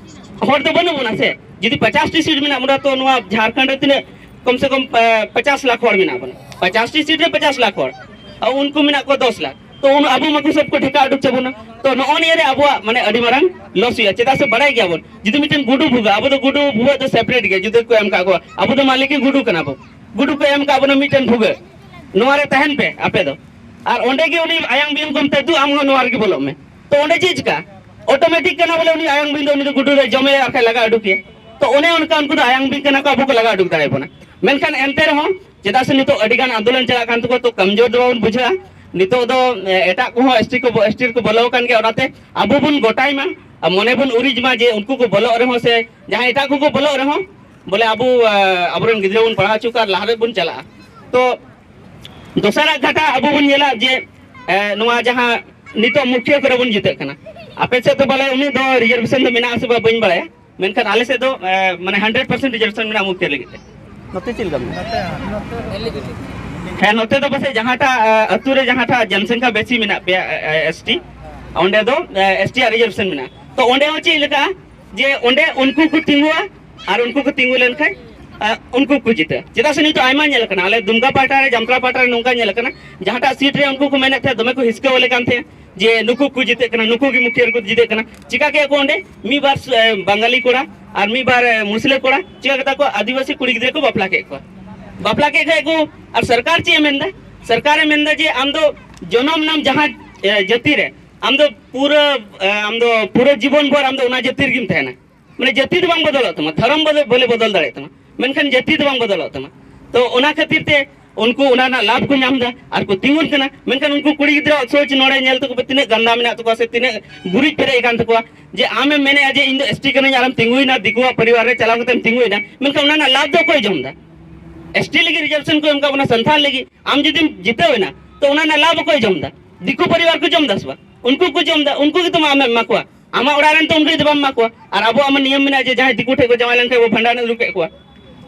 ᱦᱚᱲ ᱫᱚ ᱵᱟᱹᱱᱩᱜ ᱵᱚᱱᱟ ᱥᱮ᱾ ᱡᱩᱫᱤ ᱯᱚᱪᱟᱥ ᱴᱤ ᱥᱤᱴ ᱢᱮᱱᱟᱜ ᱵᱚᱱᱟ, ᱛᱚ ᱱᱚᱣᱟ ᱡᱷᱟᱲᱠᱷᱚᱸᱰ ᱨᱮ ᱛᱤᱱᱟᱹᱜ, ᱠᱚᱢ ᱥᱮ ᱠᱚᱢ, ᱮ, ᱯᱚᱪᱟᱥ ᱞᱟᱠᱷ ᱦᱚᱲ ᱢᱮᱱᱟᱜ ᱵᱚᱱᱟ, ᱯᱚᱪᱟᱥ ᱴᱤ ᱥᱤᱴ ᱨᱮ ᱯᱚᱪᱟᱥ ᱞᱟᱠᱷ ᱦᱚᱲ, ᱟᱨ ᱩᱱᱠᱩ ᱢᱮᱱᱟᱜ ᱠᱚᱣᱟ ᱫᱚᱥ ᱞᱟᱠᱷ᱾ ᱛᱚ ᱩᱱ ᱟᱵᱚ ᱢᱟᱠᱚ ᱥᱚᱵ ᱠᱚ ᱰᱷᱮᱠᱟ ᱩᱰᱩᱠ ᱪᱟᱵᱚᱱᱟ᱾ ᱛᱚ ᱱᱚᱜᱼᱚ ᱱᱤᱭᱟᱹ ᱨᱮ ᱟᱵᱚᱣᱟᱜ ᱢᱟᱱᱮ ᱟᱹᱰᱤ ᱢᱟᱨᱟᱝ ᱞᱚᱥ ᱦᱩᱭᱩᱜᱼᱟ, ᱪᱮᱫᱟᱜ ᱥᱮ ᱵᱟᱲᱟᱭ ᱜᱮᱭᱟᱵᱚᱱ, ᱡᱩᱫᱤ ᱢᱤᱫᱴᱮᱱ ᱜᱩᱰᱩ ᱵᱷᱩᱜᱟᱹᱜ, ᱟᱵᱚ ᱫᱚ ᱜᱩᱰᱩ ᱵᱷᱩᱜᱟᱹᱜ ᱫᱚ ᱥᱮᱯᱟᱨᱮᱴ ᱜᱮᱭᱟ, ᱡᱩᱫᱟᱹ ᱠᱚ ᱮᱢ ᱠᱟᱜ ᱠᱚᱣᱟ, ᱟᱵᱚ ᱫᱚ ᱢᱟᱱ ᱞᱤ ᱠᱤ ᱜᱩᱰᱩ ᱠᱟᱱᱟ ᱵᱚ᱾ ᱜᱩᱰᱩ ᱠᱚ ᱮᱢ ᱠᱟᱜ ᱵᱚᱱᱟ ᱢᱤᱫᱴᱮᱱ ᱵᱷᱩᱜᱟᱹᱜ, ᱱᱚᱣᱟ ᱨᱮ ᱛᱟᱦᱮᱱ ᱯᱮ ᱟᱯᱮ ᱫᱚ᱾ ᱟᱨ ᱚᱸᱰᱮ ᱜᱮ ᱩᱱᱤ ᱟᱭᱟᱝ ᱵᱤᱧ ᱠᱚ ᱢᱮᱛᱟᱭ, "ᱫᱩ, ᱟᱢ ᱦᱚᱸ ᱱᱚᱣᱟ ᱨᱮᱜᱮ ᱵᱚᱞᱚᱜ ᱢᱮ᱾" ᱛᱚ ᱚᱸᱰᱮ ᱪᱮᱫ ᱪᱤᱠᱟ? ᱚᱴᱳᱢᱮᱴᱤᱠ ᱠᱟᱱᱟ ᱵᱚᱞᱮ, ᱩᱱᱤ ᱟᱭᱟᱝ ᱵᱤᱧ ᱫᱚ, ᱩᱱᱤ ᱫᱚ ᱜᱩᱰᱩ ᱫᱚᱭ ᱡᱚᱢᱮᱭᱟ ᱟᱨ ᱠᱷᱟᱡ ᱞᱟᱜᱟ ᱩᱰᱩᱠᱮᱭᱟ᱾ ᱛᱚ ᱚᱱᱮ ᱚᱱᱠᱟ ᱩᱱᱠᱩ ᱫᱚ ᱟᱭᱟᱝ ᱵᱤᱧ ᱠᱟᱱᱟ ᱠᱚ, ᱟᱵᱚ ᱠᱚ ᱞᱟᱜᱟ ᱩᱰᱩᱠ ᱫᱟᱲᱮᱭᱟᱵᱚᱱᱟ᱾ ᱢᱮᱱᱠᱷᱟᱱ ᱮᱱᱛᱮ ᱨᱮᱦᱚᱸ ᱪᱮᱫᱟᱜ ᱥᱮ ᱱᱤᱛᱚᱜ ᱟᱹᱰᱤ ᱜᱟᱱ ᱟᱱᱫᱳᱞᱚᱱ ᱪᱟᱞᱟᱜ ᱠᱟᱱ ᱛᱟᱠᱚᱣᱟ, ᱛᱚ ᱠᱚᱢᱡᱳᱨ ᱫᱚ ᱵᱟᱵᱚᱱ ᱵᱩᱡᱷᱟᱹᱜᱼᱟ᱾ ᱱᱤᱛᱚᱜ ᱫᱚ, ᱮ, ᱮᱴᱟᱜ ᱠᱚᱦᱚᱸ ᱮᱥᱴᱤ ᱠᱚ, ᱮᱥᱴᱤ ᱨᱮᱠᱚ ᱵᱚᱞᱚ ᱟᱠᱟᱱ ᱜᱮᱭᱟ, ᱚᱱᱟᱛᱮ ᱟᱵᱚ ᱵᱚᱱ ᱜᱚᱴᱟᱭ ᱢᱟ ᱟᱨ ᱢᱚᱱᱮ ᱵᱚᱱ ᱩᱨᱤᱡ ᱢᱟ ᱡᱮ ᱩᱱᱠᱩ ᱠᱚ ᱵᱚᱞᱚᱜ ᱨᱮᱦᱚᱸ ᱥᱮ ᱡᱟᱦᱟᱸᱭ ᱮᱴᱟᱜ ᱠᱚᱠᱚ ᱵᱚᱞᱚᱜ ᱨᱮᱦᱚᱸ ᱵᱚᱞᱮ ᱟᱵᱚ, ᱮ, ᱟᱵᱚᱨᱮᱱ ᱜᱤᱫᱽᱨᱟᱹ ᱵᱚᱱ ᱯᱟᱲᱦᱟᱣ ᱦᱚᱪᱚ ᱠᱚᱣᱟ ᱟᱨ ᱞᱟᱦᱟ ᱨᱮ ᱵᱚᱱ ᱪᱟᱞᱟᱜᱼᱟ᱾ ᱛᱚ ᱫᱚᱥᱟᱨᱟᱜ ᱠᱟᱛᱷᱟ ᱟᱵᱚ ᱵᱚᱱ ᱧᱮᱞᱟ ᱡᱮ, ᱮ, ᱱᱚᱣᱟ ᱡᱟᱦᱟᱸ ᱱᱤᱛᱚᱜ ᱢᱩᱠᱷᱤᱭᱟᱹ ᱠᱚᱨᱮ ᱵᱚᱱ ᱡᱤᱛᱟᱹᱜ ᱠᱟᱱᱟ, ᱟᱯᱮ ᱥᱮᱫ ᱫᱚ ᱵᱚᱞᱮ ᱩᱱᱟᱹᱜ ᱫᱚ ᱨᱤᱡᱟᱨᱵᱷᱮᱥᱚᱱ ᱫᱚ ᱢᱮᱱᱟᱜᱼᱟ ᱥᱮ ᱵᱟᱝ ᱵᱟᱹᱧ ᱵᱟᱲᱟᱭᱟ, ᱢᱮᱱᱠᱷᱟᱱ ᱟᱞᱮ ᱥᱮᱫ ᱫᱚ, ᱮ, ᱢᱟᱱᱮ ᱦᱟᱱᱰᱨᱮᱰ ᱯᱟᱨᱥᱮᱱᱴ ᱨᱤᱡᱟᱨᱵᱷᱮᱥᱚᱱ ᱢᱮᱱᱟᱜᱼᱟ ᱢᱩᱠᱷᱤᱭᱟᱹ ᱞᱟᱹᱜᱤᱫ ᱛᱮ᱾ ᱱᱚᱛᱮ ᱪᱮᱫ ᱞᱮᱠᱟ ᱢᱮᱱᱟᱜᱼᱟ? ᱦᱮᱸ, ᱱᱚᱛᱮ ᱫᱚ ᱯᱟᱥᱮᱡ ᱡᱟᱦᱟᱸᱴᱟᱜ, ᱮ, ᱟᱹᱛᱩ ᱨᱮ ᱡᱟᱦᱟᱸᱴᱟᱜ ᱡᱚᱱᱥᱚᱝᱠᱷᱟ ᱵᱮᱥᱤ ᱢᱮᱱᱟᱜ ᱯᱮᱭᱟ, ᱮ, ᱮ, ᱮᱥᱴᱤ, ᱚᱸᱰᱮ ᱫᱚ, ᱮ, ᱮᱥᱴᱤ ᱟᱜ ᱨᱤᱡᱟᱨᱵᱷᱮᱥᱚᱱ ᱢᱮᱱᱟᱜᱼᱟ᱾ ᱛᱚ ᱚᱸᱰᱮ ᱦᱚᱸ ᱪᱮᱫ ᱞᱮᱠᱟ ᱡᱮ ᱚᱸᱰᱮ ᱩᱱᱠᱩ ᱠᱚ ᱛᱤᱸᱜᱩᱣᱟ ᱟᱨ ᱩᱱᱠᱩ ᱠᱚ ᱛᱤᱸᱜᱩ ᱞᱮᱱᱠᱷᱟᱱ, ᱮ, ᱩᱱᱠᱩ ᱠᱚ ᱡᱤᱛᱟᱹ᱾ ᱪᱮᱫᱟᱜ ᱥᱮ ᱱᱤᱛᱚᱜ ᱟᱭᱢᱟ ᱧᱮᱞ ᱟᱠᱟᱱᱟ, ᱟᱞᱮ ᱫᱩᱢᱠᱟ ᱯᱟᱦᱴᱟ ᱨᱮ, ᱡᱟᱢᱛᱟᱲᱟ ᱯᱟᱦᱴᱟ ᱨᱮ ᱱᱚᱝᱠᱟ ᱧᱮᱞ ᱟᱠᱟᱱᱟ, ᱡᱟᱦᱟᱸᱴᱟᱜ ᱥᱤᱴ ᱨᱮ ᱩᱱᱠᱩ ᱠᱚ ᱢᱮᱱᱮᱫ ᱛᱟᱦᱮᱸᱫ, ᱫᱚᱢᱮ ᱠᱚ ᱦᱤᱥᱠᱟᱹ ᱟᱞᱮ ᱠᱟᱱ ᱛᱟᱦᱮᱸᱫ ᱡᱮ ᱱᱩᱠᱩ ᱠᱚ ᱡᱤᱛᱟᱹᱜ ᱠᱟᱱᱟ, ᱱᱩᱠᱩ ᱜᱮ ᱢᱩᱠᱷᱤᱭᱟᱹ ᱨᱮᱠᱚ ᱡᱤᱛᱟᱹᱜ ᱠᱟᱱᱟ᱾ ᱪᱤᱠᱟ ᱠᱮᱫ ᱠᱚ ᱚᱸᱰᱮ? ᱢᱤᱫ ᱵᱟᱨ, ᱮ, ᱵᱟᱝᱜᱟᱞᱤ ᱠᱚᱲᱟ ᱟᱨ ᱢᱤᱫ ᱵᱟᱨ, ᱮ, ᱢᱩᱥᱞᱟᱹ ᱠᱚᱲᱟ ᱪᱤᱠᱟ ᱠᱮᱫᱟ ᱠᱚ? ᱟᱹᱫᱤᱵᱟᱹᱥᱤ ᱠᱩᱲᱤ ᱜᱤᱫᱽᱨᱟᱹ ᱠᱚ ᱵᱟᱯᱞᱟ ᱠᱮᱫ ᱠᱚᱣᱟ᱾ ᱵᱟᱯᱞᱟ ᱠᱮᱫ ᱠᱷᱟᱡ ᱠᱚ, ᱟᱨ ᱥᱚᱨᱠᱟᱨ ᱪᱮᱫ ᱮ ᱢᱮᱱᱫᱟ? ᱥᱚᱨᱠᱟᱨ ᱮ ᱢᱮᱱᱫᱟ ᱡᱮ ᱟᱢ ᱫᱚ ᱡᱚᱱᱚᱢ ᱱᱟᱢ ᱡᱟᱦᱟᱸ, ᱮ, ᱡᱟᱹᱛᱤ ᱨᱮ, ᱟᱢ ᱫᱚ ᱯᱩᱨᱟᱹ, ᱮ, ᱟᱢ ᱫᱚ ᱯᱩᱨᱟᱹ ᱡᱤᱵᱚᱱ ᱵᱷᱳᱨ ᱟᱢ ᱫᱚ ᱚᱱᱟ ᱡᱟᱹᱛᱤ ᱨᱮᱜᱮᱢ ᱛᱟᱦᱮᱱᱟ᱾ ᱢᱟᱱᱮ ᱡᱟᱹᱛᱤ ᱫᱚ ᱵᱟᱝ ᱵᱚᱫᱚᱞᱚᱜ ᱛᱟᱢᱟ, ᱫᱷᱚᱨᱚᱢ ᱵᱚᱞᱮ, ᱵᱚᱞᱮ ᱵᱚᱫᱚᱞ ᱫᱟᱲᱮᱭᱟᱜ ᱛᱟᱢᱟ, ᱢᱮᱱᱠᱷᱟᱱ ᱡᱟᱹᱛᱤ ᱫᱚ ᱵᱟᱝ ᱵᱚᱫᱚᱞᱚᱜ ᱛᱟᱢᱟ᱾ ᱛᱚ ᱚᱱᱟ ᱠᱷᱟᱹᱛᱤᱨ ᱛᱮ ᱩᱱᱠᱩ ᱚᱱᱟ ᱨᱮᱱᱟᱜ ᱞᱟᱵᱷ ᱠᱚ ᱧᱟᱢ ᱮᱫᱟ ᱟᱨ ᱠᱚ ᱛᱤᱸᱜᱩᱱ ᱠᱟᱱᱟ᱾ ᱢᱮᱱᱠᱷᱟᱱ ᱩᱱᱠᱩ ᱠᱩᱲᱤ ᱜᱤᱫᱽᱨᱟᱹ ᱥᱳᱪ ᱱᱚᱰᱮ ᱧᱮᱞ ᱛᱟᱠᱚ ᱯᱮ, ᱛᱤᱱᱟᱹᱜ ᱜᱟᱱᱫᱟ ᱢᱮᱱᱟᱜ ᱛᱟᱠᱚᱣᱟ ᱥᱮ ᱛᱤᱱᱟᱹᱜ ᱜᱩᱨᱤᱡ ᱯᱮᱨᱮᱡ ᱟᱠᱟᱱ ᱛᱟᱠᱚᱣᱟ, ᱡᱮ ᱟᱢᱮᱢ ᱢᱮᱱᱮᱫᱼᱟ ᱡᱮ ᱤᱧ ᱫᱚ ᱮᱥᱴᱤ ᱠᱟᱹᱱᱟᱹᱧ ᱟᱨᱮᱢ ᱛᱤᱸᱜᱩᱭᱮᱱᱟ, ᱫᱤᱠᱩᱣᱟᱜ ᱯᱚᱨᱤᱵᱟᱨ ᱨᱮ ᱪᱟᱞᱟᱣ ᱠᱟᱛᱮᱢ ᱛᱤᱸᱜᱩᱭᱮᱱᱟ, ᱢᱮᱱᱠᱷᱟᱱ ᱚᱱᱟ ᱨᱮᱱᱟᱜ ᱞᱟᱵᱷ ᱫᱚ ᱚᱠᱚᱭ ᱡᱚᱢ ᱮᱫᱟ? ᱮᱥᱴᱤ ᱞᱟᱹᱜᱤᱫ ᱨᱤᱡᱟᱨᱵᱷᱮᱥᱚᱱ ᱠᱚ ᱮᱢ ᱠᱟᱜ ᱵᱚᱱᱟ, ᱥᱟᱱᱛᱟᱲ ᱞᱟᱹᱜᱤᱫ, ᱟᱢ ᱡᱩᱫᱤᱢ ᱡᱤᱛᱟᱹᱣ ᱮᱱᱟ ᱛᱚ ᱚᱱᱟ ᱨᱮᱱᱟᱜ ᱞᱟᱵᱷ ᱚᱠᱚᱭ ᱡᱚᱢ ᱮᱫᱟ? ᱫᱤᱠᱩ ᱯᱚᱨᱤᱵᱟᱨ ᱠᱚ ᱡᱚᱢ ᱮᱫᱟ ᱥᱮ ᱵᱟᱝ? ᱩᱱᱠᱩ ᱠᱚ ᱡᱚᱢ ᱮᱫᱟ, ᱩᱱᱠᱩ ᱜᱮᱛᱚ ᱟᱢᱮᱢ ᱮᱢᱟ ᱠᱚᱣᱟ᱾ ᱟᱢᱟᱜ ᱚᱲᱟᱜ ᱨᱮᱱ ᱛᱚ ᱩᱱᱠᱩ ᱡᱩᱫᱤ ᱵᱟᱢ ᱮᱢᱟ ᱠᱚᱣᱟ, ᱟᱨ ᱟᱵᱚᱣᱟᱜ ᱢᱟ ᱱᱤᱭᱚᱢ ᱢᱮᱱᱟᱜᱼᱟ ᱡᱮ ᱡᱟᱦᱟᱸᱭ ᱫᱤᱠᱩ ᱴᱷᱮᱡ ᱠᱚ ᱡᱟᱶᱟᱭ ᱞᱮᱱᱠᱷᱟᱱ ᱵᱚ ᱵᱷᱟᱸᱰᱟᱱ ᱩᱰᱩᱠ ᱠᱮᱫ ᱠᱚᱣᱟ᱾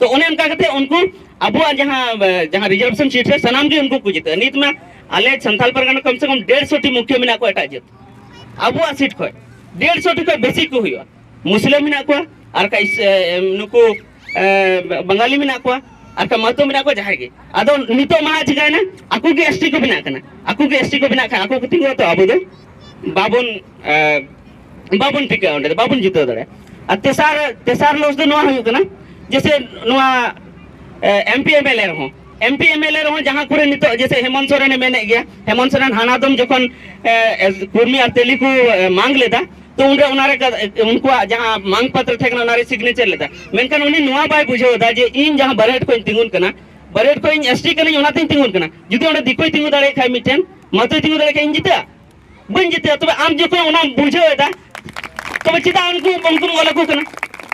ᱛᱚ ᱚᱱᱮ ᱚᱱᱠᱟ ᱠᱟᱛᱮ ᱩᱱᱠᱩ ᱟᱵᱚᱣᱟᱜ ᱡᱟᱦᱟᱸ, ᱡᱟᱦᱟᱸ ᱨᱤᱡᱟᱨᱵᱷᱮᱥᱚᱱ ᱥᱤᱴ ᱨᱮ ᱥᱟᱱᱟᱢ ᱜᱮ ᱩᱱᱠᱩ ᱠᱚ ᱡᱤᱛᱟᱹᱜᱼᱟ᱾ ᱱᱤᱛ ᱢᱟ ᱟᱞᱮ ᱥᱟᱱᱛᱟᱞ ᱯᱟᱨᱜᱟᱱᱟ ᱠᱚᱢ ᱥᱮ ᱠᱚᱢ ᱰᱮᱲᱥᱚ ᱴᱤ ᱢᱩᱠᱷᱤᱭᱟᱹ ᱢᱮᱱᱟᱜ ᱠᱚᱣᱟ ᱮᱴᱟᱜ ᱡᱟᱹᱛ, ᱟᱵᱚᱣᱟᱜ ᱥᱤᱴ ᱠᱷᱚᱡ ᱰᱮᱲᱥᱚ ᱴᱤ ᱠᱷᱚᱡ ᱵᱮᱥᱤ ᱠᱚ ᱦᱩᱭᱩᱜᱼᱟ᱾ ᱢᱩᱥᱞᱟᱹ ᱢᱮᱱᱟᱜ ᱠᱚᱣᱟ, ᱟᱨ ᱠᱷᱟᱡ ᱤᱥ-, ᱮ, ᱱᱩᱠᱩ, ᱮ, ᱵᱟᱝᱜᱟᱞᱤ ᱢᱮᱱᱟᱜ ᱠᱚᱣᱟ, ᱟᱨ ᱠᱷᱟᱡ ᱢᱟᱦᱟᱛᱚ ᱢᱮᱱᱟᱜ ᱠᱚᱣᱟ, ᱡᱟᱦᱟᱸᱭ ᱜᱮ᱾ ᱟᱫᱚ ᱱᱤᱛᱚᱜ ᱢᱟ ᱪᱤᱠᱟᱭᱮᱱᱟ, ᱟᱠᱚ ᱜᱮ ᱮᱥᱴᱤ ᱠᱚ ᱵᱮᱱᱟᱜ ᱠᱟᱱᱟ, ᱟᱠᱚ ᱜᱮ ᱮᱥᱴᱤ ᱠᱚ ᱵᱮᱱᱟᱜ ᱠᱷᱟᱱ ᱟᱠᱚ ᱠᱚ ᱛᱤᱸᱜᱩᱭᱟ, ᱛᱚ ᱟᱵᱚ ᱫᱚ ᱵᱟᱵᱚᱱ, ᱮ, ᱵᱟᱵᱚᱱ ᱴᱤᱠᱟᱹᱜᱼᱟ, ᱚᱸᱰᱮ ᱫᱚ ᱵᱟᱵᱚᱱ ᱡᱤᱛᱟᱹᱣ ᱫᱟᱲᱮᱭᱟᱜᱼᱟ᱾ ᱟᱨ ᱛᱮᱥᱟᱨ, ᱛᱮᱥᱟᱨ ᱞᱚᱥ ᱫᱚ ᱱᱚᱣᱟ ᱦᱩᱭᱩᱜ ᱠᱟᱱᱟ, ᱡᱮᱥᱮ ᱱᱚᱣᱟ ᱮᱢᱯᱤ ᱮᱢᱮᱞᱮ ᱨᱮᱦᱚᱸ, ᱮᱢᱯᱤ ᱮᱢᱮᱞᱮ ᱨᱮᱦᱚᱸ ᱡᱟᱦᱟᱸ ᱠᱚᱨᱮ ᱱᱤᱛᱚᱜ ᱡᱮᱥᱮ ᱦᱮᱢᱚᱱᱛ ᱥᱚᱨᱮᱱᱮ ᱢᱮᱱᱮᱫ ᱜᱮᱭᱟ, ᱦᱮᱢᱚᱱᱛ ᱥᱚᱨᱮᱱ ᱦᱟᱱᱟ ᱫᱚᱢ ᱡᱚᱠᱷᱚᱱ ᱮ, ᱮ, ᱠᱩᱨᱢᱤ ᱟᱨ ᱛᱮᱞᱤ ᱠᱚ ᱮ, ᱢᱟᱝ ᱞᱮᱫᱟ, ᱛᱚ ᱩᱱᱨᱮ ᱚᱱᱟᱨᱮ ᱠᱟ- ᱩᱱᱠᱩᱣᱟᱜ ᱡᱟᱦᱟᱸ ᱢᱟᱝ ᱯᱟᱛᱨ ᱛᱟᱦᱮᱸ ᱠᱟᱱᱟ ᱚᱱᱟᱨᱮ ᱥᱤᱜᱽᱱᱮᱪᱟᱨ ᱞᱮᱫᱟ᱾ ᱢᱮᱱᱠᱷᱟᱱ ᱩᱱᱤ ᱱᱚᱣᱟ ᱵᱟᱭ ᱵᱩᱡᱷᱟᱹᱣ ᱮᱫᱟ ᱡᱮ ᱤᱧ ᱡᱟᱦᱟᱸ ᱵᱟᱨᱦᱮᱴ ᱠᱷᱚᱱ ᱤᱧ ᱛᱤᱸᱜᱩᱱ ᱠᱟᱱᱟ, ᱵᱟᱨᱦᱮᱴ ᱠᱷᱚᱱ ᱤᱧ ᱮᱥᱴᱤ ᱠᱟᱹᱱᱟᱹᱧ, ᱚᱱᱟᱛᱤᱧ ᱛᱤᱸᱜᱩᱱ ᱠᱟᱱᱟ᱾ ᱡᱩᱫᱤ ᱚᱸᱰᱮ ᱫᱤᱠᱩᱭ ᱛᱤᱸᱜᱩ ᱫᱟᱲᱮᱭᱟᱜ ᱠᱷᱟᱡ, ᱢᱤᱫᱴᱮᱱ ᱢᱟᱛᱳᱭ ᱛᱤᱸᱜᱩ ᱫᱟᱲᱮᱭᱟᱜ ᱠᱷᱟᱡ, ᱤᱧ ᱡᱤᱛᱟᱹᱜᱼᱟ? ᱵᱟᱹᱧ ᱡᱤᱛᱟᱹᱜᱼᱟ᱾ ᱛᱚᱵᱮ ᱟᱢ ᱡᱚᱠᱷᱚᱱ ᱚᱱᱟᱢ ᱵᱩᱡᱷᱟᱹᱣ ᱮᱫᱟ, ᱛᱚᱵᱮ ᱪᱮᱫᱟᱜ ᱩᱱᱠᱩ ᱩᱱᱠᱩᱢ ᱚᱞ ᱟᱠᱚ ᱠᱟᱱᱟ?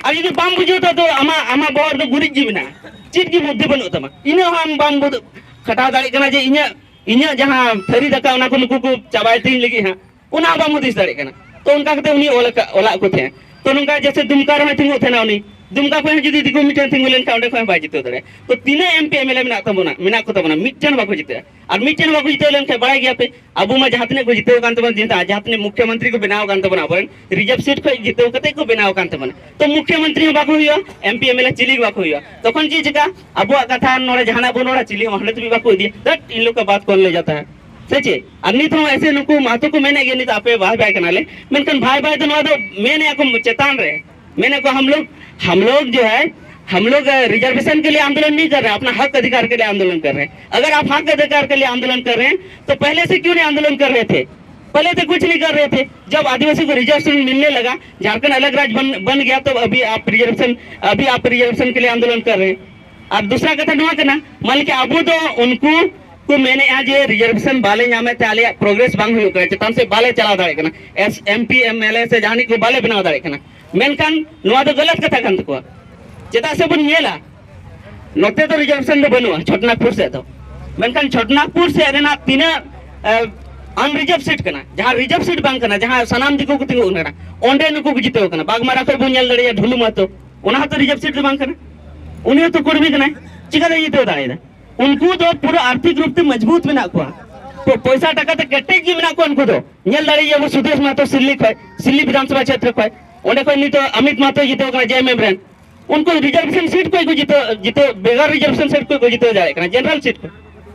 ᱟᱨ ᱡᱩᱫᱤ ᱵᱟᱢ ᱵᱩᱡᱷᱟᱹᱣ ᱫᱟ, ᱛᱚ ᱟᱢᱟᱜ ᱟᱢᱟᱜ ᱵᱚᱦᱚᱜ ᱨᱮᱫᱚ ᱜᱩᱨᱤᱡ ᱜᱮ ᱢᱮᱱᱟᱜᱼᱟ, ᱪᱮᱫ ᱜᱮ ᱵᱩᱫᱽᱫᱷᱤ ᱵᱟᱹᱱᱩᱜ ᱛᱟᱢᱟ᱾ ᱤᱱᱟᱹ ᱦᱚᱸ ᱟᱢ ᱵᱟᱢ ᱵᱩᱫ- ᱠᱷᱟᱴᱟᱣ ᱫᱟᱲᱮᱭᱟᱜ ᱠᱟᱱᱟ ᱡᱮ ᱤᱧᱟᱹᱜ ᱤᱧᱟᱹᱜ ᱡᱟᱦᱟᱸ ᱛᱷᱟᱹᱨᱤ ᱫᱟᱠᱟ ᱚᱱᱟ ᱠᱚ ᱱᱩᱠᱩ ᱠᱚ ᱪᱟᱵᱟᱭ ᱛᱤᱧ ᱞᱟᱹᱜᱤᱫ ᱦᱟᱸᱜ, ᱚᱱᱟ ᱦᱚᱸ ᱵᱟᱢ ᱦᱩᱫᱤᱥ ᱫᱟᱲᱮᱭᱟᱜ ᱠᱟᱱᱟ᱾ ᱛᱚ ᱚᱱᱠᱟ ᱠᱟᱛᱮ ᱩᱱᱤ ᱚᱞ ᱟᱠᱟ- ᱚᱞᱟᱜ ᱠᱚ ᱛᱟᱦᱮᱸᱫ᱾ ᱛᱚ ᱱᱚᱝᱠᱟ ᱡᱮᱥᱮ ᱫᱩᱢᱠᱟ ᱨᱮᱦᱚᱸᱭ ᱛᱤᱸᱜᱩ ᱛᱟᱦᱮᱱᱟ ᱩᱱᱤ, ᱫᱩᱢᱠᱟ ᱠᱷᱚᱱ ᱦᱚᱸ ᱡᱩᱫᱤ ᱫᱤᱠᱩ ᱢᱤᱫᱴᱮᱱ ᱛᱤᱸᱜᱩ ᱞᱮᱱᱠᱷᱟᱱ ᱚᱸᱰᱮ ᱠᱷᱚᱱ ᱦᱚᱸ ᱵᱟᱭ ᱡᱤᱛᱟᱹᱣ ᱫᱟᱲᱮᱭᱟᱜᱼᱟ᱾ ᱛᱚ ᱛᱤᱱᱟᱹᱜ ᱮᱢᱯᱤ ᱮᱢᱮᱞᱮ ᱢᱮᱱᱟᱜ ᱛᱟᱵᱚᱱᱟ, ᱢᱮᱱᱟᱜ ᱠᱚ ᱛᱟᱵᱚᱱᱟ, ᱢᱤᱫᱴᱮᱱ ᱦᱚᱸ ᱵᱟᱠᱚ ᱡᱤᱛᱟᱹᱜᱼᱟ᱾ ᱟᱨ ᱢᱤᱫᱴᱮᱱ ᱦᱚᱸ ᱵᱟᱠᱚ ᱡᱤᱛᱟᱹᱣ ᱞᱮᱱᱠᱷᱟᱱ ᱵᱟᱲᱟᱭ ᱜᱮᱭᱟ ᱯᱮ, ᱟᱵᱚ ᱢᱟ ᱡᱟᱦᱟᱸ ᱛᱤᱱᱟᱹᱜ ᱠᱚ ᱡᱤᱛᱟᱹᱣ ᱠᱟᱱ ᱛᱟᱵᱚᱱᱟ, ᱡᱟᱦᱟᱸ ᱛᱤᱱᱟᱹᱜ ᱢᱩᱠᱷᱭᱚᱢᱚᱱᱛᱨᱤ ᱠᱚ ᱵᱮᱱᱟᱣ ᱠᱟᱱ ᱛᱟᱵᱚᱱᱟ ᱟᱵᱚᱨᱮᱱ, ᱨᱤᱡᱟᱨᱵᱷ ᱥᱤᱴ ᱠᱷᱚᱱ ᱡᱤᱛᱟᱹᱣ ᱠᱟᱛᱮ ᱠᱚ ᱵᱮᱱᱟᱣ ᱠᱟᱱ ᱛᱟᱵᱚᱱᱟ᱾ ᱛᱚ ᱢᱩᱠᱷᱭᱚᱢᱚᱱᱛᱨᱤ ᱦᱚᱸ ᱵᱟᱠᱚ ᱦᱩᱭᱩᱜᱼᱟ, ᱮᱢᱯᱤ ᱮᱢᱮᱞᱮ ᱪᱤᱞᱤ ᱜᱮ ᱵᱟᱠᱚ ᱦᱩᱭᱩᱜᱼᱟ᱾ ᱛᱚᱠᱷᱚᱱ ᱪᱮᱫ ᱪᱤᱠᱟ? ᱟᱵᱚᱣᱟᱜ ᱠᱟᱛᱷᱟ ᱱᱚᱰᱮ ᱡᱟᱦᱟᱱᱟᱜ ᱵᱚᱱ ᱨᱚᱲᱟ, ᱪᱤᱞᱤ ᱦᱚᱸ ᱦᱟᱸᱰᱮ ᱫᱷᱟᱹᱵᱤᱡ ᱵᱟᱠᱚ ᱤᱫᱤᱭᱟ᱾ ᱫᱟᱹᱴ, ᱤᱱ ᱞᱳᱜ ᱠᱟ ᱵᱟᱛ ᱠᱚᱱ ᱞᱮ ᱡᱟᱛᱟ ᱦᱟᱭ, ᱥᱮ ᱪᱮᱫ? ᱟᱨ ᱱᱤᱛ ᱦᱚᱸ ᱮᱥᱮ ᱱᱩᱠᱩ ᱢᱟᱦᱟᱛᱚ ᱠᱚ ᱢᱮᱱᱮᱫ ᱜᱮᱭᱟ, ᱱᱤᱛ ᱟᱯᱮ ᱵᱷᱟᱭ ᱵᱷᱟᱭ ᱠᱟᱱᱟᱞᱮ, ᱢᱮᱱᱠᱷᱟᱱ ᱵᱷᱟᱭ ᱵᱷᱟᱭ ᱫᱚ ᱱᱚᱣᱟ ᱫᱚ ᱢᱮᱱᱮᱫᱼᱟ ᱠᱚ ᱪᱮᱛᱟᱱ ᱨᱮ, ᱢᱮᱱᱮᱫ ᱠᱚ ᱦᱟᱢ ᱞᱳᱜ, ᱦᱟᱢ ᱞᱳᱜ ᱡᱳ ᱦᱟᱭ, ᱦᱟᱢ ᱞᱳᱜ ᱨᱤᱡᱟᱨᱵᱷᱮᱥᱚᱱ ᱠᱮ ᱞᱤᱭᱮ ᱟᱱᱫᱳᱞᱚᱱ ᱱᱟᱦᱤᱸ ᱠᱟᱨ ᱨᱮ, ᱟᱯᱱᱟ ᱦᱚᱠ ᱚᱫᱷᱤᱠᱟᱨ ᱠᱮ ᱞᱤᱭᱮ ᱟᱱᱫᱳᱞᱚᱱ ᱠᱟᱨ ᱨᱮ ᱦᱮᱸ᱾ ᱟᱜᱟᱨ ᱟᱯ ᱦᱚᱠ ᱚᱫᱷᱤᱠᱟᱨ ᱠᱮ ᱞᱤᱭᱮ ᱟᱱᱫᱳᱞᱚᱱ ᱠᱟᱨ ᱨᱮ ᱦᱮᱸ, ᱛᱚ ᱯᱮᱦᱞᱮ ᱥᱮ ᱠᱤᱭᱩ ᱱᱟᱦᱤᱸ ᱟᱱᱫᱳᱞᱚᱱ ᱠᱟᱨ ᱨᱮ ᱛᱷᱮ? ᱯᱮᱦᱞᱮ ᱛᱚ ᱠᱩᱪ ᱱᱟᱦᱤᱸ ᱠᱟᱨ ᱨᱮ ᱛᱷᱮ᱾ ᱡᱟᱵ ᱟᱫᱤᱵᱟᱥᱤ ᱠᱚ ᱨᱤᱡᱟᱨᱵᱷᱮᱥᱚᱱ ᱢᱤᱞᱱᱮ ᱞᱟᱜᱟ, ᱡᱷᱟᱨᱠᱷᱚᱸᱰ ᱟᱞᱟᱜ ᱨᱟᱡᱽ ᱵᱟᱱ ᱵᱟᱱ ᱜᱟᱭᱟ, ᱛᱚ ᱟᱵᱷᱤ ᱟᱯ ᱨᱤᱡᱟᱨᱵᱷᱮᱥᱚᱱ, ᱟᱵᱷᱤ ᱟᱯ ᱨᱤᱡᱟᱨᱵᱷᱮᱥᱚᱱ ᱠᱮ ᱞᱤᱭᱮ ᱟᱱᱫᱳᱞᱚᱱ ᱠᱟᱨ ᱨᱮ ᱦᱮᱸ᱾ ᱟᱨ ᱫᱩᱥᱨᱟ ᱠᱟᱛᱷᱟ ᱱᱚᱣᱟ ᱠᱟᱱᱟ, ᱢᱟᱱᱮ ᱠᱤ ᱟᱵᱚ ᱫᱚ ᱩᱱᱠᱩ ᱠᱚ ᱢᱮᱱᱮᱫᱼᱟ ᱡᱮ ᱨᱤᱡᱟᱨᱵᱷᱮᱥᱚᱱ ᱵᱟᱞᱮ ᱧᱟᱢᱮᱫ ᱛᱮ ᱟᱞᱮᱭᱟᱜ ᱯᱨᱳᱜᱨᱮᱥ ᱵᱟᱝ ᱦᱩᱭᱩᱜ ᱠᱟᱱᱟ, ᱪᱮᱛᱟᱱ ᱥᱮᱫ ᱵᱟᱞᱮ ᱪᱟᱞᱟᱣ ᱫᱟᱲᱮᱭᱟᱜ ᱠᱟᱱᱟ, S M P M L A ᱥᱮ ᱡᱟᱦᱟᱱᱤᱡ ᱠᱚ ᱵᱟᱞᱮ ᱵᱮᱱᱟᱣ ᱫᱟᱲᱮᱭᱟᱜ ᱠᱟᱱᱟ᱾ ᱢᱮᱱᱠᱷᱟᱱ ᱱᱚᱣᱟ ᱫᱚ ᱜᱟᱞᱟᱛ ᱠᱟᱛᱷᱟ ᱠᱟᱱ ᱛᱟᱠᱚᱣᱟ᱾ ᱪᱮᱫᱟᱜ ᱥᱮ ᱵᱚᱱ ᱧᱮᱞᱟ, ᱱᱚᱛᱮ ᱫᱚ ᱨᱤᱡᱟᱨᱵᱷᱮᱥᱚᱱ ᱫᱚ ᱵᱟᱹᱱᱩᱜᱼᱟ ᱪᱷᱳᱴᱱᱟᱜᱽᱯᱩᱨ ᱥᱮᱫ ᱫᱚ, ᱢᱮᱱᱠᱷᱟᱱ ᱪᱷᱳᱴᱱᱟᱜᱽᱯᱩᱨ ᱥᱮᱫ ᱨᱮᱱᱟᱜ ᱛᱤᱱᱟᱹᱜ ᱟᱱᱨᱤᱡᱟᱨᱵᱷ ᱥᱤᱴ ᱠᱟᱱᱟ, ᱡᱟᱦᱟᱸ ᱨᱤᱡᱟᱨᱵᱷ ᱥᱤᱴ ᱵᱟᱝ ᱠᱟᱱᱟ, ᱡᱟᱦᱟᱸ ᱥᱟᱱᱟᱢ ᱫᱤᱠᱩ ᱠᱚ ᱛᱤᱸᱜᱩ ᱠᱟᱱᱟ, ᱚᱸᱰᱮ ᱱᱩᱠᱩ ᱠᱚ ᱡᱤᱛᱟᱹᱣ ᱠᱟᱱᱟ᱾ ᱵᱟᱜᱽᱢᱟᱨᱟ ᱠᱷᱚᱱ ᱵᱚᱱ ᱧᱮᱞ ᱫᱟᱲᱮᱭᱟᱜᱼᱟ ᱰᱷᱩᱞᱩ ᱢᱟᱦᱟᱛᱚ, ᱚᱱᱟ ᱦᱚᱸᱛᱚ ᱨᱤᱡᱟᱨᱵᱷ ᱥᱤᱴ ᱫᱚ ᱵᱟᱝ ᱠᱟᱱᱟ, ᱩᱱᱤ ᱦᱚᱸᱛᱚ ᱠᱩᱲᱢᱤ ᱠᱟᱱᱟᱭ, ᱪᱤᱠᱟᱹᱛᱮ ᱡᱤᱛᱟᱹᱣ ᱫᱟᱲᱮᱭᱟᱫᱟ? ᱩᱱᱠᱩ ᱫᱚ ᱯᱩᱨᱟᱹ ᱟᱨᱛᱷᱤᱠ ᱨᱩᱯ ᱛᱮ ᱢᱚᱡᱽᱵᱩᱛ ᱢᱮᱱᱟᱜ ᱠᱚᱣᱟ, ᱯᱚ- ᱯᱚᱭᱥᱟ ᱴᱟᱠᱟ ᱛᱮ ᱠᱮᱴᱮᱡ ᱜᱮ ᱢᱮᱱᱟᱜ ᱠᱚᱣᱟ ᱩᱱᱠᱩ ᱫᱚ᱾ ᱧᱮᱞ ᱫᱟᱲᱮᱭᱟᱜ ᱜᱮᱭᱟ ᱵᱚ ᱥᱩᱫᱮᱥ ᱢᱟᱦᱟᱛᱚ ᱥᱤᱞᱞᱤ ᱠᱷᱚᱱ, ᱥᱤᱞᱞᱤ ᱵᱤᱫᱷᱟᱱ ᱥᱚᱵᱷᱟ ᱠᱷᱮᱛᱨᱚ ᱠᱷᱚᱱ, ᱚᱸᱰᱮ ᱠᱷᱚᱱ ᱱᱤᱛᱚᱜ ᱟᱢᱤᱛ ᱢᱟᱦᱟᱛᱚᱭ ᱡᱤᱛᱟᱹᱣ ᱠᱟᱱᱟ ᱡᱮ ᱮᱢ ᱮᱢ ᱨᱮᱱ᱾ ᱩᱱᱠᱩ ᱨᱤᱡᱟᱨᱵᱷᱮᱥᱚᱱ ᱥᱤᱴ ᱠᱷᱚᱱ ᱠᱚ ᱡᱤᱛᱟᱹᱣ, ᱡᱤᱛᱟᱹᱣ, ᱵᱮᱜᱟᱨ ᱨᱤᱡᱟᱨᱵᱷᱮᱥᱚᱱ ᱥᱤᱴ ᱠᱷᱚᱱ ᱠᱚ ᱡᱤᱛᱟᱹᱣ ᱫᱟᱲᱮᱭᱟᱜ ᱠᱟᱱᱟ, ᱡᱮᱱᱟᱨᱮᱞ ᱥᱤᱴ ᱠᱷᱚᱱ᱾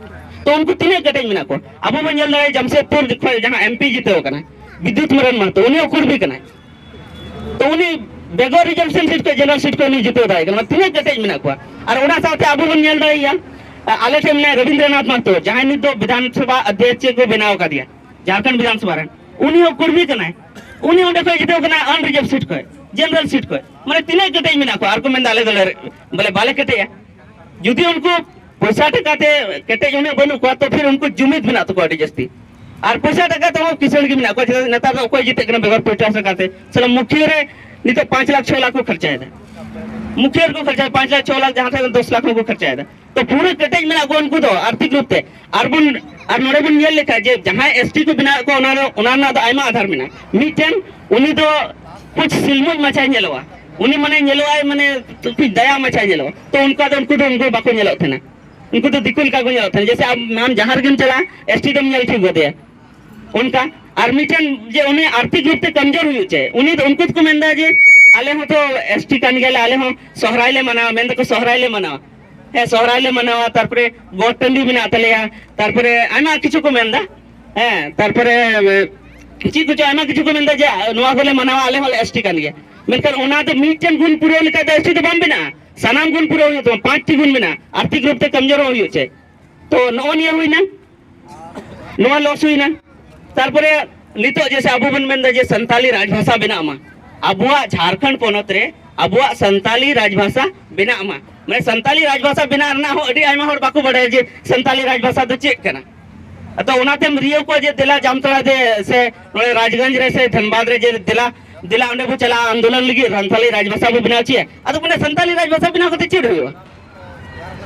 ᱛᱚ ᱩᱱᱠᱩ ᱛᱤᱱᱟᱹᱜ ᱠᱮᱴᱮᱡ ᱢᱮᱱᱟᱜ ᱠᱚᱣᱟ? ᱟᱵᱚ ᱵᱚᱱ ᱧᱮᱞ ᱫᱟᱲᱮᱭᱟᱜᱼᱟ ᱡᱟᱢᱥᱮᱫᱽᱯᱩᱨ ᱠᱷᱚᱱ ᱡᱟᱦᱟᱸ ᱮᱢ ᱯᱤ ᱡᱤᱛᱟᱹᱣ ᱠᱟᱱᱟᱭ, ᱵᱤᱫᱽᱭᱩᱛ ᱢᱟᱨᱟᱱ ᱢᱟᱦᱟᱛᱚ, ᱩᱱᱤ ᱦᱚᱸ ᱠᱩᱲᱢᱤ ᱠᱟᱱᱟᱭ᱾ ᱛᱚ ᱩᱱᱤ ᱵᱮᱜᱚᱨ ᱨᱤᱡᱟᱨᱵᱷᱮᱥᱚᱱ ᱥᱤᱴ ᱠᱷᱚᱱ ᱡᱮᱱᱟᱨᱮᱞ ᱥᱤᱴ ᱠᱷᱚᱱ ᱩᱱᱤ ᱡᱤᱛᱟᱹᱣ ᱫᱟᱲᱮᱭᱟᱜ ᱠᱟᱱᱟ, ᱢᱟᱱᱮ ᱛᱤᱱᱟᱹᱜ ᱠᱮᱴᱮᱡ ᱢᱮᱱᱟᱜ ᱠᱚᱣᱟ? ᱟᱨ ᱚᱱᱟ ᱥᱟᱶᱛᱮ ᱟᱵᱚ ᱵᱚᱱ ᱧᱮᱞ ᱫᱟᱲᱮᱭᱟᱜᱼᱟ, ᱟ, ᱟᱞᱮ ᱴᱷᱮᱱ ᱢᱮᱱᱟᱭᱟ ᱨᱚᱵᱤᱱᱫᱨᱚᱱᱟᱛᱷ ᱢᱟᱦᱟᱛᱚ, ᱡᱟᱦᱟᱸᱭ ᱱᱤᱛ ᱫᱚ ᱵᱤᱫᱷᱟᱱ ᱥᱚᱵᱷᱟ ᱚᱫᱷᱭᱚᱠᱥ ᱠᱚ ᱵᱮᱱᱟᱣ ᱟᱠᱟᱫᱮᱭᱟ ᱡᱷᱟᱲᱠᱷᱚᱸᱰ ᱵᱤᱫᱷᱟᱱ ᱥᱚᱵᱷᱟ ᱨᱮᱱ, ᱩᱱᱤ ᱦᱚᱸ ᱠᱩᱲᱢᱤ ᱠᱟᱱᱟᱭ᱾ ᱩᱱᱤ ᱚᱸᱰᱮ ᱠᱷᱚᱱ ᱡᱤᱛᱟᱹᱣ ᱠᱟᱱᱟ unreserved seat ᱠᱷᱚᱱ, general seat ᱠᱷᱚᱱ᱾ ᱢᱟᱱᱮ ᱛᱤᱱᱟᱹᱜ ᱠᱮᱴᱮᱡ ᱢᱮᱱᱟᱜ ᱠᱚᱣᱟ, ᱟᱨ ᱠᱚ ᱢᱮᱱᱫᱟ ᱟᱞᱮ ᱫᱚᱞᱮ ᱵᱚᱞᱮ ᱵᱟᱞᱮ ᱠᱮᱴᱮᱡᱼᱟ᱾ ᱡᱩᱫᱤ ᱩᱱᱠᱩ ᱯᱚᱭᱥᱟ ᱴᱟᱠᱟ ᱛᱮ ᱠᱮᱴᱮᱡ ᱩᱱᱟᱹᱜ ᱵᱟᱹᱱᱩᱜ ᱠᱚᱣᱟ, ᱛᱚ ᱯᱷᱤᱨ ᱩᱱᱠᱩ ᱡᱩᱢᱤᱫ ᱢᱮᱱᱟᱜ ᱛᱟᱠᱚᱣᱟ ᱟᱹᱰᱤ ᱡᱟᱹᱥᱛᱤ᱾ ᱟᱨ ᱯᱚᱭᱥᱟ ᱴᱟᱠᱟ ᱛᱮᱦᱚᱸ ᱠᱤᱥᱟᱹᱬ ᱜᱮ ᱢᱮᱱᱟᱜ ᱠᱚᱣᱟ᱾ ᱪᱮᱫᱟᱜ ᱱᱮᱛᱟᱨ ᱫᱚ ᱚᱠᱚᱭ ᱡᱤᱛᱟᱹᱜ ᱠᱟᱱᱟ ᱵᱮᱜᱚᱨ ᱯᱚᱭᱥᱟ ᱴᱟᱠᱟ ᱛᱮ? ᱥᱟᱞᱟ ᱢᱩᱠᱷᱤᱭᱟᱹ ᱨᱮ ᱱᱤᱛᱚᱜ ᱯᱟᱸᱪ ᱞᱟᱠᱷ ᱪᱷᱚ ᱞᱟᱠᱷ ᱠᱚ ᱠᱷᱚᱨᱪᱟᱭᱮᱫᱟ᱾ ᱢᱩᱠᱷᱤᱭᱟᱹ ᱨᱮᱠᱚ ᱠᱷᱚᱨᱪᱟᱭᱟ ᱯᱟᱸᱪ ᱞᱟᱠᱷ ᱪᱷᱚ ᱞᱟᱠᱷ, ᱡᱟᱦᱟᱸ ᱴᱷᱮᱱ ᱫᱚᱥ ᱞᱟᱠᱷ ᱦᱚᱸᱠᱚ ᱠᱷᱚᱨᱪᱟᱭᱮᱫᱟ᱾ ᱛᱚ ᱯᱩᱨᱟᱹ ᱠᱮᱴᱮᱡ ᱢᱮᱱᱟᱜ ᱠᱚᱣᱟ ᱩᱱᱠᱩ ᱫᱚ ᱟᱨᱛᱷᱤᱠ ᱨᱩᱯ ᱛᱮ᱾ ᱟᱨ ᱵᱚᱱ, ᱟᱨ ᱱᱚᱰᱮ ᱵᱚᱱ ᱧᱮᱞ ᱞᱮᱠᱷᱟᱱ ᱡᱮ ᱡᱟᱦᱟᱸᱭ ᱮᱥᱴᱤ ᱠᱚ ᱵᱮᱱᱟᱣᱮᱫ ᱠᱚᱣᱟ, ᱚᱱᱟ ᱫᱚ, ᱚᱱᱟ ᱨᱮᱱᱟᱜ ᱫᱚ ᱟᱭᱢᱟ ᱟᱫᱷᱟᱨ ᱢᱮᱱᱟᱜᱼᱟ᱾ ᱢᱤᱫᱴᱮᱱ ᱩᱱᱤ ᱫᱚ ᱠᱩᱪ ᱥᱤᱞᱢᱩᱡ ᱢᱟᱪᱷᱟᱭ ᱧᱮᱞᱚᱜᱼᱟ, ᱩᱱᱤ ᱢᱟᱱᱮ ᱧᱮᱞᱚᱜᱼᱟᱭ ᱢᱟᱱᱮ ᱠᱩᱪ ᱫᱟᱭᱟ ᱢᱟᱪᱷᱟᱭ ᱧᱮᱞᱚᱜᱼᱟ᱾ ᱛᱚ ᱚᱱᱠᱟ ᱫᱚ ᱩᱱᱠᱩ ᱫᱚ ᱩᱱᱠᱩ ᱵᱟᱠᱚ ᱧᱮᱞᱚᱜ ᱛᱟᱦᱮᱱᱟ᱾ ᱩᱱᱠᱩ ᱫᱚ ᱫᱤᱠᱩ ᱞᱮᱠᱟ ᱠᱚ ᱧᱮᱞᱚᱜ ᱛᱟᱦᱮᱱᱟ᱾ ᱡᱮᱭᱥᱮ ᱟᱢ, ᱟᱢ ᱡᱟᱦᱟᱸ ᱨᱮᱜᱮᱢ ᱪᱟᱞᱟᱜᱼᱟ, ᱮᱥᱴᱤ ᱫᱚᱢ ᱧᱮᱞ ᱴᱷᱤᱠ ᱜᱚᱫᱮᱭᱟ᱾ ᱚᱱᱠᱟ ᱟᱨ ᱢᱤᱫᱴᱮᱱ ᱡᱮ ᱩᱱᱤ ᱟᱨᱛᱷᱤᱠ ᱨᱩᱯ ᱛᱮ ᱠᱚᱢᱡᱳᱨ ᱦᱩᱭᱩᱜ ᱪᱮ, ᱩᱱᱤ ᱫᱚ, ᱩᱱᱠᱩ ᱫᱚᱠᱚ ᱢᱮᱱᱫᱟ ᱡᱮ ᱟᱞᱮ ᱦᱚᱸ ᱛᱚ ᱮᱥᱴᱤ ᱠᱟᱱ ᱜᱮᱭᱟᱞᱮ, ᱟᱞᱮ ᱦᱚᱸ ᱥᱚᱦᱨᱟᱭ ᱞᱮ ᱢᱟᱱᱟᱣᱟ, ᱢᱮᱱ ᱫᱟᱠᱚ ᱥᱚᱦᱨᱟᱭ ᱞᱮ ᱢᱟᱱᱟᱣᱟ᱾ ᱦᱮᱸ, ᱥᱚᱦᱨᱟᱭ ᱞᱮ ᱢᱟᱱᱟᱣᱟ, ᱛᱟᱨᱯᱚᱨᱮ ᱜᱚᱴ ᱴᱟᱺᱰᱤ ᱢᱮᱱᱟᱜ ᱛᱟᱞᱮᱭᱟ, ᱛᱟᱨᱯᱚᱨᱮ ᱟᱭᱢᱟ ᱠᱤᱪᱷᱩ ᱠᱚ ᱢᱮᱱᱫᱟ᱾ ᱦᱮᱸ, ᱛᱟᱨᱯᱚᱨᱮ, ᱮ, ᱪᱮᱫ ᱠᱚᱪᱚ ᱟᱭᱢᱟ ᱠᱤᱪᱷᱩ ᱠᱚ ᱢᱮᱱᱫᱟ ᱡᱮ ᱱᱚᱣᱟ ᱠᱚᱞᱮ ᱢᱟᱱᱟᱣᱟ, ᱟᱞᱮ ᱦᱚᱸᱞᱮ ᱮᱥᱴᱤ ᱠᱟᱱ ᱜᱮᱭᱟ᱾ ᱢᱮᱱᱠᱷᱟᱱ ᱚᱱᱟ ᱫᱚ ᱢᱤᱫᱴᱮᱱ ᱜᱩᱱ ᱯᱩᱨᱟᱹᱣ ᱞᱮᱠᱷᱟᱱ ᱫᱚ ᱮᱥᱴᱤ ᱫᱚ ᱵᱟᱢ ᱵᱮᱱᱟᱜᱼᱟ᱾ ᱥᱟᱱᱟᱢ ᱜᱩᱱ ᱯᱩᱨᱟᱹᱣ ᱦᱩᱭᱩᱜ ᱛᱟᱢᱟ, ᱯᱟᱸᱪᱴᱤ ᱜᱩᱱ ᱢᱮᱱᱟᱜᱼᱟ, ᱟᱨᱛᱷᱤᱠ ᱨᱩᱯ ᱛᱮ ᱠᱚᱢᱡᱳᱨ ᱦᱚᱸ ᱦᱩᱭᱩᱜ ᱪᱮ᱾ ᱛᱚ ᱱᱚᱜᱼᱚ ᱱᱤᱭᱟᱹ ᱦᱩᱭᱱᱟ᱾ ᱱᱚᱣᱟ ᱞᱚᱥ ᱦᱩᱭᱱᱟ᱾ ᱛᱟᱨᱯᱚᱨᱮ ᱱᱤᱛᱚᱜ ᱡᱮᱥᱮ ᱟᱵᱚ ᱵᱚᱱ ᱢᱮᱱᱫᱟ ᱡᱮ ᱥᱟᱱᱛᱟᱞᱤ ᱨᱟᱡᱽᱵᱷᱟᱥᱟ ᱵᱮᱱᱟᱜ ᱢᱟ, ᱟᱵᱚᱣᱟᱜ ᱡᱷᱟᱲᱠᱷᱚᱸᱰ ᱯᱚᱱᱚᱛ ᱨᱮ ᱟᱵᱚᱣᱟᱜ ᱥᱟᱱᱛᱟᱞᱤ ᱨᱟᱡᱽᱵᱷᱟᱥᱟ ᱵᱮᱱᱟᱜ ᱢᱟ᱾ ᱢᱟᱱᱮ ᱥᱟᱱᱛᱟᱞᱤ ᱨᱟᱡᱽᱵᱷᱟᱥᱟ ᱵᱮᱱᱟᱜ ᱨᱮᱱᱟᱜ ᱦᱚᱸ ᱟᱹᱰᱤ ᱟᱭᱢᱟ ᱦᱚᱲ ᱵᱟᱠᱚ ᱵᱟᱲᱟᱭᱟ ᱡᱮ ᱥᱟᱱᱛᱟᱞᱤ ᱨᱟᱡᱽᱵᱷᱟᱥᱟ ᱫᱚ ᱪᱮᱫ ᱠᱟᱱᱟ᱾ ᱟᱫᱚ ᱚᱱᱟᱛᱮᱢ ᱨᱤᱭᱟᱹᱣ ᱠᱚᱣᱟ ᱡᱮ ᱫᱮᱞᱟ ᱡᱟᱢᱛᱟᱲᱟ ᱨᱮ ᱥᱮ ᱱᱚᱰᱮ ᱨᱟᱡᱽᱜᱚᱸᱡᱽ ᱨᱮ ᱥᱮ ᱫᱷᱟᱱᱵᱟᱫᱽ ᱨᱮ ᱡᱮ ᱫᱮᱞᱟ, ᱫᱮᱞᱟ ᱚᱸᱰᱮ ᱵᱚ ᱪᱟᱞᱟᱜᱼᱟ ᱟᱱᱫᱳᱞᱚᱱ ᱞᱟᱹᱜᱤᱫ, ᱥᱟᱱᱛᱟᱞᱤ ᱨᱟᱡᱽᱵᱷᱟᱥᱟ ᱵᱚ ᱵᱮᱱᱟᱣ ᱦᱚᱪᱚᱭᱟ᱾ ᱟᱫᱚ ᱢᱟᱱᱮ ᱥᱟᱱᱛᱟᱞᱤ ᱨᱟᱡᱽᱵᱷᱟᱥᱟ ᱵᱮᱱᱟᱣ ᱠᱟᱛᱮ ᱪᱮᱫ ᱦᱩᱭᱩᱜᱼᱟ?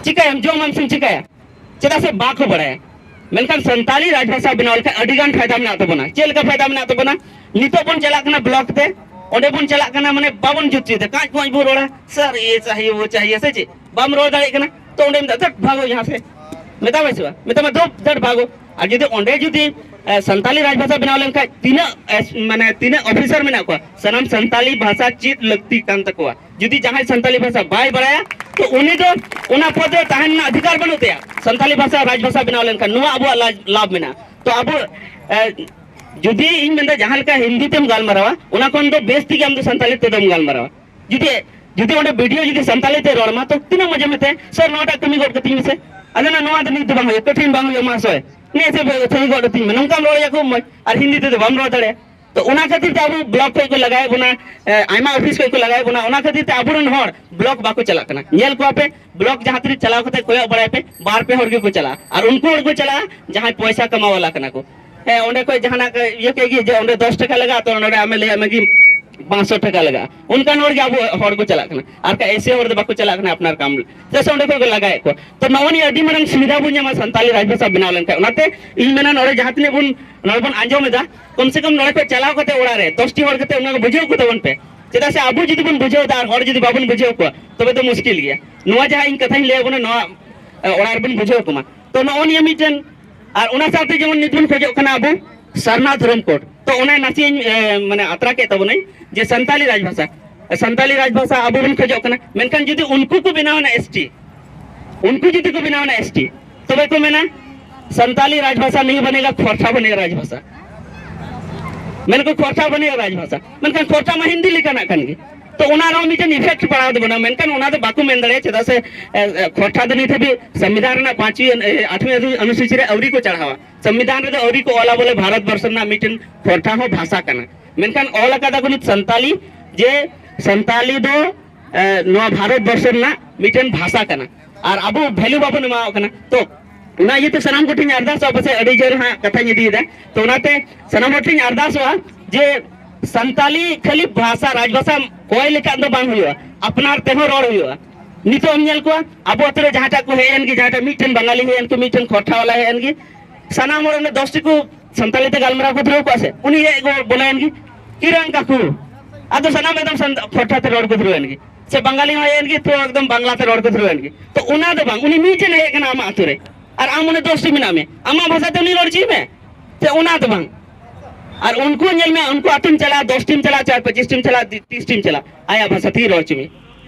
ᱪᱤᱠᱟᱹᱭᱟᱢ? ᱡᱚᱢᱟᱢ ᱥᱮᱢ ᱪᱤᱠᱟᱹᱭᱟ? ᱪᱮᱫᱟᱜ ᱥᱮ ᱵᱟᱠᱚ ᱵᱟᱲᱟᱭᱟ᱾ ᱢᱮᱱᱠᱷᱟᱱ ᱥᱟᱱᱛᱟᱞᱤ ᱨᱟᱡᱽᱵᱷᱟᱥᱟ ᱵᱮᱱᱟᱣ ᱞᱮᱠᱷᱟᱱ ᱟᱹᱰᱤ ᱜᱟᱱ ᱯᱷᱟᱭᱫᱟ ᱢᱮᱱᱟᱜ ᱛᱟᱵᱚᱱᱟ᱾ ᱪᱮᱫ ᱞᱮᱠᱟ ᱯᱷᱟᱭᱫᱟ ᱢᱮᱱᱟᱜ ᱛᱟᱵᱚᱱᱟ? ᱱᱤᱛᱚᱜ ᱵᱚᱱ ᱪᱟᱞᱟᱜ ᱠᱟᱱᱟ ᱵᱞᱚᱠ ᱛᱮ, ᱚᱸᱰᱮ ᱵᱚᱱ ᱪᱟᱞᱟᱜ ᱠᱟᱱᱟ, ᱢᱟᱱᱮ ᱵᱟᱵᱚᱱ ᱡᱩᱛ ᱦᱚᱪᱚᱭᱮᱫᱟ, ᱠᱟᱸᱪ ᱠᱚᱸᱪ ᱵᱚᱱ ᱨᱚᱲᱟ, "ᱥᱟᱨ ᱭᱮ ᱪᱟᱦᱤᱭᱮ ᱣᱳ ᱪᱟᱦᱤᱭᱮ" ᱥᱮ ᱪᱮᱫ? ᱵᱟᱢ ᱨᱚᱲ ᱫᱟᱲᱮᱭᱟᱜ ᱠᱟᱱᱟ᱾ ᱛᱚ ᱚᱸᱰᱮ ᱢᱮᱛᱟᱜ, "ᱫᱷᱟᱴ ᱵᱷᱟᱜᱚ ᱭᱟᱦᱟᱸ ᱥᱮ", ᱢᱮᱛᱟᱢ ᱥᱮ ᱵᱟᱝ? ᱢᱮᱛᱟᱢᱟ, "ᱫᱷᱩᱯ, ᱫᱷᱟᱴ ᱵᱷᱟᱜᱚ᱾" ᱟᱨ ᱡᱩᱫᱤ ᱚᱸᱰᱮ ᱡᱩᱫᱤ, ᱮ, ᱥᱟᱱᱛᱟᱞᱤ ᱨᱟᱡᱽᱵᱷᱟᱥᱟ ᱵᱮᱱᱟᱣ ᱞᱮᱱᱠᱷᱟᱱ ᱛᱤᱱᱟᱹᱜ, ᱮ, ᱢᱟᱱᱮ ᱛᱤᱱᱟᱹᱜ ᱚᱯᱷᱤᱥᱟᱨ ᱢᱮᱱᱟᱜ ᱠᱚᱣᱟ, ᱥᱟᱱᱟᱢ ᱥᱟᱱᱛᱟᱞᱤ ᱵᱷᱟᱥᱟ ᱪᱮᱫ ᱞᱟᱹᱠᱛᱤ ᱠᱟᱱ ᱛᱟᱠᱚᱣᱟ᱾ ᱡᱩᱫᱤ ᱡᱟᱦᱟᱸᱭ ᱥᱟᱱᱛᱟᱞᱤ ᱵᱷᱟᱥᱟ ᱵᱟᱭ ᱵᱟᱲᱟᱭᱟ, ᱛᱚ ᱩᱱᱤ ᱫᱚ ᱚᱱᱟ ᱯᱚᱫ ᱨᱮ ᱛᱟᱦᱮᱱ ᱨᱮᱱᱟᱜ ᱚᱫᱷᱤᱠᱟᱨ ᱵᱟᱹᱱᱩᱜ ᱛᱟᱭᱟ᱾ ᱥᱟᱱᱛᱟᱞᱤ ᱵᱷᱟᱥᱟ ᱨᱟᱡᱽᱵᱷᱟᱥᱟ ᱵᱮᱱᱟᱣ ᱞᱮᱱᱠᱷᱟᱱ ᱱᱚᱣᱟ ᱟᱵᱚᱣᱟᱜ ᱞᱟᱡ-, ᱞᱟᱵᱷ ᱢᱮᱱᱟᱜᱼᱟ᱾ ᱛᱚ ᱟᱵᱚ, ᱮ, ᱡᱩᱫᱤ ᱤᱧ ᱢᱮᱱᱫᱟ ᱡᱟᱦᱟᱸ ᱞᱮᱠᱟ ᱦᱤᱱᱫᱤ ᱛᱮᱢ ᱜᱟᱞᱢᱟᱨᱟᱣᱟ, ᱚᱱᱟ ᱠᱷᱚᱱ ᱫᱚ ᱵᱮᱥ ᱛᱮᱜᱮ ᱟᱢ ᱫᱚ ᱥᱟᱱᱛᱟᱞᱤ ᱛᱮᱫᱚᱢ ᱜᱟᱞᱢᱟᱨᱟᱣᱟ᱾ ᱡᱩᱫᱤ ᱡᱩᱫᱤ ᱚᱸᱰᱮ ᱵᱤᱰᱤᱭᱳ ᱡᱩᱫᱤ ᱥᱟᱱᱛᱟᱲᱤ ᱛᱮ ᱨᱚᱲ ᱢᱟ, ᱛᱚ ᱛᱤᱱᱟᱹᱜ ᱢᱚᱡᱮᱢ ᱢᱮᱛᱟᱭᱟ, "ᱥᱟᱨ, ᱱᱚᱣᱟᱴᱟᱜ ᱠᱟᱹᱢᱤ ᱜᱚᱫ ᱠᱟᱹᱛᱤᱧ ᱢᱮᱥᱮ", ᱟᱫᱚ ᱱᱟ, "ᱱᱚᱣᱟ ᱫᱚ ᱱᱤᱛ ᱫᱚ ᱵᱟᱝ ᱦᱩᱭᱩᱜᱼᱟ, ᱠᱟᱹᱴᱷᱤᱱ ᱵᱟᱝ ᱦᱩᱭᱩᱜᱼᱟ ᱢᱟᱦᱟᱥᱚᱭ, ᱱᱤᱭᱟᱹ ᱥᱮ ᱥᱟᱹᱦᱤ ᱜᱚᱫ ᱠᱟᱹᱛᱤᱧ ᱢᱮ", ᱱᱚᱝᱠᱟᱢ ᱨᱚᱲ ᱟᱭᱟ ᱠᱷᱩᱵ ᱢᱚᱡᱽ, ᱟᱨ ᱦᱤᱱᱫᱤ ᱛᱮᱫᱚ ᱵᱟᱢ ᱨᱚᱲ ᱫᱟᱲᱮᱭᱟᱜᱼᱟ᱾ ᱛᱚ ᱚᱱᱟ ᱠᱷᱟᱹᱛᱤᱨ ᱛᱮ ᱟᱵᱚ ᱵᱞᱚᱠ ᱠᱷᱚᱱ ᱠᱚ ᱞᱟᱜᱟᱭᱮᱫ ᱵᱚᱱᱟ, ᱮ, ᱟᱭᱢᱟ ᱚᱯᱷᱤᱥ ᱠᱷᱚᱱ ᱠᱚ ᱞᱟᱜᱟᱭᱮᱫ ᱵᱚᱱᱟ, ᱚᱱᱟ ᱠᱷᱟᱹᱛᱤᱨ ᱛᱮ ᱟᱵᱚᱨᱮᱱ ᱦᱚᱲ ᱵᱞᱚᱠ ᱵᱟᱠᱚ ᱪᱟᱞᱟᱜ ᱠᱟᱱᱟ᱾ ᱧᱮᱞ ᱠᱚᱣᱟ ᱯᱮ, ᱵᱞᱚᱠ ᱡᱟᱦᱟᱸ ᱛᱤᱱᱟᱹᱜ ᱪᱟᱞᱟᱣ ᱠᱟᱛᱮ ᱠᱚᱭᱚᱜ ᱵᱟᱲᱟᱭ ᱯᱮ, ᱵᱟᱨ ᱯᱮ ᱦᱚᱲ ᱜᱮᱠᱚ ᱪᱟᱞᱟᱜᱼᱟ, ᱟᱨ ᱩᱱᱠᱩ ᱦᱚᱲ ᱠᱚ ᱪᱟᱞᱟᱜᱼᱟ ᱡᱟᱦᱟᱸᱭ ᱯᱚᱭᱥᱟ ᱠᱟᱢᱟᱣ ᱣᱟᱞᱟ ᱠᱟᱱᱟ ᱠᱚ᱾ ᱦᱮᱸ, ᱚᱸᱰᱮ ᱠᱷᱚᱱ ᱡᱟᱦᱟᱱᱟᱜ ᱠᱚ ᱤᱭᱟᱹ ᱠᱮᱫ ᱜᱮ, ᱡᱮ ᱚᱸᱰᱮ ᱫᱚᱥ ᱴᱟᱠᱟ ᱞᱟᱜᱟᱜᱼᱟ, ᱛᱚ ᱱᱚᱰᱮ ᱟᱢᱮ ᱞᱟᱹᱭᱟᱢᱟ ᱠᱤ ᱯᱟᱸᱪᱥᱚ ᱴᱟᱠᱟ ᱞᱟᱜᱟᱜᱼᱟ, ᱚᱱᱠᱟᱱ ᱦᱚᱲ ᱜᱮ ᱟᱵᱚ ᱦᱚᱲ ᱠᱚ ᱪᱟᱞᱟᱜ ᱠᱟᱱᱟ, ᱟᱨ ᱠᱷᱟᱡ ᱮᱥᱮ ᱦᱚᱲ ᱫᱚ ᱵᱟᱠᱚ ᱪᱟᱞᱟᱜ ᱠᱟᱱᱟ ᱟᱯᱱᱟᱨ ᱠᱟᱢ, ᱪᱮᱫᱟᱜ ᱥᱮ ᱚᱸᱰᱮ ᱠᱷᱚᱱ ᱠᱚ ᱞᱟᱜᱟᱭᱮᱫ ᱠᱚᱣᱟ᱾ ᱛᱚ ᱱᱚᱜᱼᱚ ᱱᱤᱭᱟᱹ ᱟᱹᱰᱤ ᱢᱟᱨᱟᱝ ᱥᱩᱵᱤᱫᱷᱟ ᱵᱚᱱ ᱧᱟᱢᱟ ᱥᱟᱱᱛᱟᱞᱤ ᱨᱟᱡᱽ ᱵᱷᱟᱥᱟ ᱵᱮᱱᱟᱣ ᱞᱮᱱᱠᱷᱟᱱ᱾ ᱚᱱᱟᱛᱮ ᱤᱧ ᱢᱮᱱᱟ, ᱱᱚᱰᱮ ᱡᱟᱦᱟᱸ ᱛᱤᱱᱟᱹᱜ ᱵᱚᱱ, ᱱᱚᱰᱮ ᱵᱚᱱ ᱟᱸᱡᱚᱢ ᱮᱫᱟ, ᱠᱚᱢ ᱥᱮ ᱠᱚᱢ ᱱᱚᱰᱮ ᱠᱷᱚᱱ ᱪᱟᱞᱟᱣ ᱠᱟᱛᱮ ᱚᱲᱟᱜ ᱨᱮ ᱫᱚᱥ ᱴᱤ ᱦᱚᱲ ᱠᱟᱛᱮ ᱚᱱᱟ ᱠᱚ ᱵᱩᱡᱷᱟᱹᱣ ᱠᱚ ᱛᱟᱵᱚᱱ ᱯᱮ᱾ ᱪᱮᱫᱟᱜ ᱥᱮ ᱟᱵᱚ ᱡᱩᱫᱤ ᱵᱚᱱ ᱵᱩᱡᱷᱟᱹᱣ ᱮᱫᱟ ᱟᱨ ᱦᱚᱲ ᱡᱩᱫᱤ ᱵᱟᱵᱚᱱ ᱵᱩᱡᱷᱟᱹᱣ ᱠᱚᱣᱟ, ᱛᱚᱵᱮ ᱫᱚ ᱢᱩᱥᱠᱤᱞ ᱜᱮᱭᱟ᱾ ᱱᱚᱣᱟ ᱡᱟᱦᱟᱸ ᱤᱧ ᱠᱟᱛᱷᱟᱧ ᱞᱟᱹᱭ ᱟᱵᱚᱱᱟ, ᱱᱚᱣᱟ, ᱮ, ᱚᱲᱟᱜ ᱨᱮᱵᱚᱱ ᱵᱩᱡᱷᱟᱹᱣ ᱠᱚᱢᱟ᱾ ᱛᱚ ᱱᱚᱜᱼᱚ ᱱᱤᱭᱟᱹ ᱢᱤᱫᱴᱮᱱ, ᱟᱨ ᱚᱱᱟ ᱥᱟᱶᱛᱮ ᱡᱮᱢᱚᱱ ᱱᱤᱛ ᱵᱚᱱ ᱠᱷᱚᱡᱚᱜ ᱠᱟᱱᱟ ᱟᱵᱚ ᱥᱟᱨᱱᱟ ᱫᱷᱚᱨᱚᱢ ᱠᱳᱰ᱾ ᱛᱚ ᱚᱱᱟ ᱱᱟᱥᱮᱭᱟᱹᱧ, ᱮ, ᱢᱟᱱᱮ ᱟᱛᱨᱟ ᱠᱮᱫ ᱛᱟᱵᱚᱱᱟᱹᱧ, ᱡᱮ ᱥᱟᱱᱛᱟᱞᱤ ᱨᱟᱡᱽ ᱵᱷᱟᱥᱟ, ᱥᱟᱱᱛᱟᱞᱤ ᱨᱟᱡᱽ ᱵᱷᱟᱥᱟ ᱟᱵᱚ ᱵᱚᱱ ᱠᱷᱚᱡᱚᱜ ᱠᱟᱱᱟ, ᱢᱮᱱᱠᱷᱟᱱ ᱡᱩᱫᱤ ᱩᱱᱠᱩ ᱠᱚ ᱵᱮᱱᱟᱣ ᱮᱱᱟ ᱮᱥ ᱴᱤ, ᱩᱱᱠᱩ ᱡᱩᱫᱤ ᱠᱚ ᱵᱮᱱᱟᱣ ᱮᱱᱟ ᱮᱥ ᱴᱤ, ᱛᱚᱵᱮ ᱠᱚ ᱢᱮᱱᱟ, "ᱥᱟᱱᱛᱟᱞᱤ ᱨᱟᱡᱽ ᱵᱷᱟᱥᱟ ᱱᱤᱭᱟᱹ ᱵᱟᱱᱮᱜᱟ, ᱠᱷᱚᱨᱴᱷᱟ ᱵᱟᱱᱮᱜᱟ ᱨᱟᱡᱽ ᱵᱷᱟᱥᱟ", ᱢᱮᱱ ᱠᱚ, "ᱠᱷᱚᱨᱴᱷᱟ ᱵᱟᱱᱮᱜᱟ ᱨᱟᱡᱽ ᱵᱷᱟᱥᱟ", ᱢᱮᱱᱠᱷᱟᱱ ᱠᱷᱚᱨᱴᱷᱟ ᱢᱟ ᱦᱤᱱᱫᱤ ᱞᱮᱠᱟᱱᱟᱜ ᱠᱟᱱ ᱜᱮ᱾ ᱛᱚ ᱚᱱᱟ ᱨᱮᱦᱚᱸ ᱢᱤᱫᱴᱮᱱ ᱤᱯᱷᱮᱠᱴ ᱯᱟᱲᱟᱣ ᱛᱟᱵᱚᱱᱟ, ᱢᱮᱱᱠᱷᱟᱱ ᱚᱱᱟ ᱫᱚ ᱵᱟᱠᱚ ᱢᱮᱱ ᱫᱟᱲᱮᱭᱟᱜᱼᱟ, ᱪᱮᱫᱟᱜ ᱥᱮ, ᱮ, ᱮ, ᱠᱷᱚᱨᱴᱷᱟ ᱫᱚ ᱱᱤᱛ ᱦᱟᱹᱵᱤᱡ ᱥᱚᱝᱵᱤᱫᱷᱟᱱ ᱨᱮᱱᱟᱜ ᱯᱟᱸᱪᱣᱤ ᱚᱱ-, ᱮ, ᱟᱴᱷᱣᱤ ᱚᱱᱩ-, ᱚᱱᱩᱥᱩᱪᱤ ᱨᱮ ᱟᱹᱣᱨᱤ ᱠᱚ ᱪᱟᱲᱦᱟᱣᱟ, ᱥᱚᱝᱵᱤᱫᱷᱟᱱ ᱨᱮᱫᱚ ᱟᱹᱣᱨᱤ ᱠᱚ ᱚᱞᱟ ᱵᱚᱞᱮ ᱵᱷᱟᱨᱚᱛ ᱵᱚᱨᱥᱚ ᱨᱮᱱᱟᱜ ᱢᱤᱫᱴᱮᱱ ᱠᱷᱚᱨᱴᱷᱟ ᱦᱚᱸ ᱵᱷᱟᱥᱟ ᱠᱟᱱᱟ, ᱢᱮᱱᱠᱷᱟᱱ ᱚᱞ ᱟᱠᱟᱫᱟ ᱠᱚ ᱱᱤᱛ ᱥᱟᱱᱛᱟᱞᱤ, ᱡᱮ ᱥᱟᱱᱛᱟᱞᱤ ᱫᱚ, ᱮ, ᱱᱚᱣᱟ ᱵᱷᱟᱨᱚᱛ ᱵᱚᱨᱥᱚ ᱨᱮᱱᱟᱜ ᱢᱤᱫᱴᱮᱱ ᱵᱷᱟᱥᱟ ᱠᱟᱱᱟ, ᱟᱨ ᱟᱵᱚ ᱵᱷᱮᱞᱩ ᱵᱟᱵᱚᱱ ᱮᱢᱟᱣᱟᱜ ᱠᱟᱱᱟ᱾ ᱛᱚ ᱚᱱᱟ ᱤᱭᱟᱹᱛᱮ ᱥᱟᱱᱟᱢ ᱠᱚᱴᱷᱮᱱ ᱟᱨᱫᱟᱥᱚᱜᱼᱟ, ᱯᱟᱥᱮᱡ ᱟᱹᱰᱤ ᱡᱳᱨ ᱦᱟᱸᱜ ᱠᱟᱛᱷᱟᱧ ᱤᱫᱤᱭᱮᱫᱟ, ᱛᱚ ᱚᱱᱟᱛᱮ ᱥᱟᱱᱟᱢ ᱦᱚᱲ ᱴᱷᱮᱱ ᱟᱨᱫᱟᱥᱚᱜᱼᱟ ᱡᱮ ᱥᱟᱱᱛᱟᱞᱤ ᱠᱷᱟᱹᱞᱤ ᱵᱷᱟᱥᱟ, ᱨᱟᱡᱽ ᱵᱷᱟᱥᱟ ᱠᱚᱭ ᱞᱮᱠᱷᱟᱱ ᱫᱚ ᱵᱟᱝ ᱦᱩᱭᱩᱜᱼᱟ, ᱟᱯᱱᱟᱨ ᱛᱮᱦᱚᱸ ᱨᱚᱲ ᱦᱩᱭᱩᱜᱼᱟ᱾ ᱱᱤᱛᱚᱜ ᱮᱢ ᱧᱮᱞ ᱠᱚᱣᱟ, ᱟᱵᱚ ᱟᱛᱳ ᱨᱮ ᱡᱟᱦᱟᱸᱴᱟᱜ ᱠᱚ ᱦᱮᱡ ᱮᱱ ᱜᱮ, ᱡᱟᱦᱟᱸᱴᱟᱜ ᱢᱤᱫᱴᱮᱱ ᱵᱟᱝᱜᱟᱞᱤ ᱦᱮᱡ ᱮᱱ ᱠᱚ, ᱢᱤᱫᱴᱮᱱ ᱠᱷᱚᱨᱴᱷᱟ ᱣᱟᱞᱟ ᱦᱮᱡ ᱮᱱ ᱜᱮ, ᱥᱟᱱᱟᱢ ᱦᱚᱲ ᱚᱸᱰᱮ ᱫᱚᱥ ᱴᱤ ᱠᱚ ᱥᱟᱱᱛᱟᱲᱤ ᱛᱮ ᱜᱟᱞᱢᱟᱨᱟᱣ ᱠᱚ ᱫᱷᱩᱨᱟᱹᱣ ᱠᱚᱜᱼᱟ ᱥᱮ, ᱩᱱᱤ ᱦᱮᱡ ᱜᱚ-, ᱵᱚᱞᱚᱭᱮᱱ ᱜᱮ, "ᱠᱤᱨᱟᱝ ᱠᱟᱠᱩ", ᱟᱫᱚ ᱥᱟᱱᱟᱢ ᱮᱠᱫᱚᱢ ᱥᱟᱱ-, ᱠᱷᱚᱨᱴᱷᱟ ᱛᱮ ᱨᱚᱲ ᱠᱚ ᱫᱷᱩᱨᱟᱹᱣ ᱮᱱ ᱜᱮ, ᱥᱮ ᱵᱟᱝᱜᱟᱞᱤ ᱦᱚᱸ ᱦᱮᱡ ᱮᱱ ᱜᱮ, ᱛᱚ ᱮᱠᱫᱚᱢ ᱵᱟᱝᱞᱟ ᱛᱮ ᱨᱚᱲ ᱠᱚ ᱫᱷᱩᱨᱟᱹᱣ ᱮᱱ ᱜᱮ᱾ ᱛᱚ ᱚᱱᱟ ᱫᱚ ᱵᱟᱝ, ᱩᱱᱤ ᱢᱤᱫᱴᱮᱱ ᱦᱮᱡ ᱟᱠᱟᱱᱟ ᱟᱢᱟᱜ ᱟᱛᱳ ᱨᱮ, ᱟᱨ ᱟᱢ ᱚᱸᱰᱮ ᱫᱚᱥ ᱴᱤ ᱢᱮᱱᱟᱜ ᱢᱮ, ᱟᱢᱟᱜ ᱵᱷᱟᱥᱟ ᱛᱮ ᱩᱱᱤ ᱨᱚᱲ ᱦᱚᱪᱚᱭ ᱢᱮ, ᱥᱮ ᱚᱱᱟ ᱫᱚ ᱵᱟᱝ᱾ ᱟᱨ ᱩᱱᱠᱩ ᱧᱮᱞ ᱢᱮ, ᱩᱱᱠᱩ ᱟᱛᱳᱢ ᱪᱟᱞᱟᱜᱼᱟ, ᱫᱚᱥ ᱴᱤᱢ ᱪᱟᱞᱟᱜᱼᱟ, ᱪᱟᱨ ᱯᱚᱸᱪᱤᱥ ᱴᱤᱢ ᱪᱟᱞᱟᱜᱼᱟ, ᱛᱤᱥ ᱴᱤᱢ ᱪᱟᱞᱟᱜᱼᱟ, ᱟᱭᱟᱜ ᱵᱷᱟᱥᱟ ᱛᱮᱜᱮ ᱨᱚᱲ ᱦᱚᱪᱚ ᱢᱮ᱾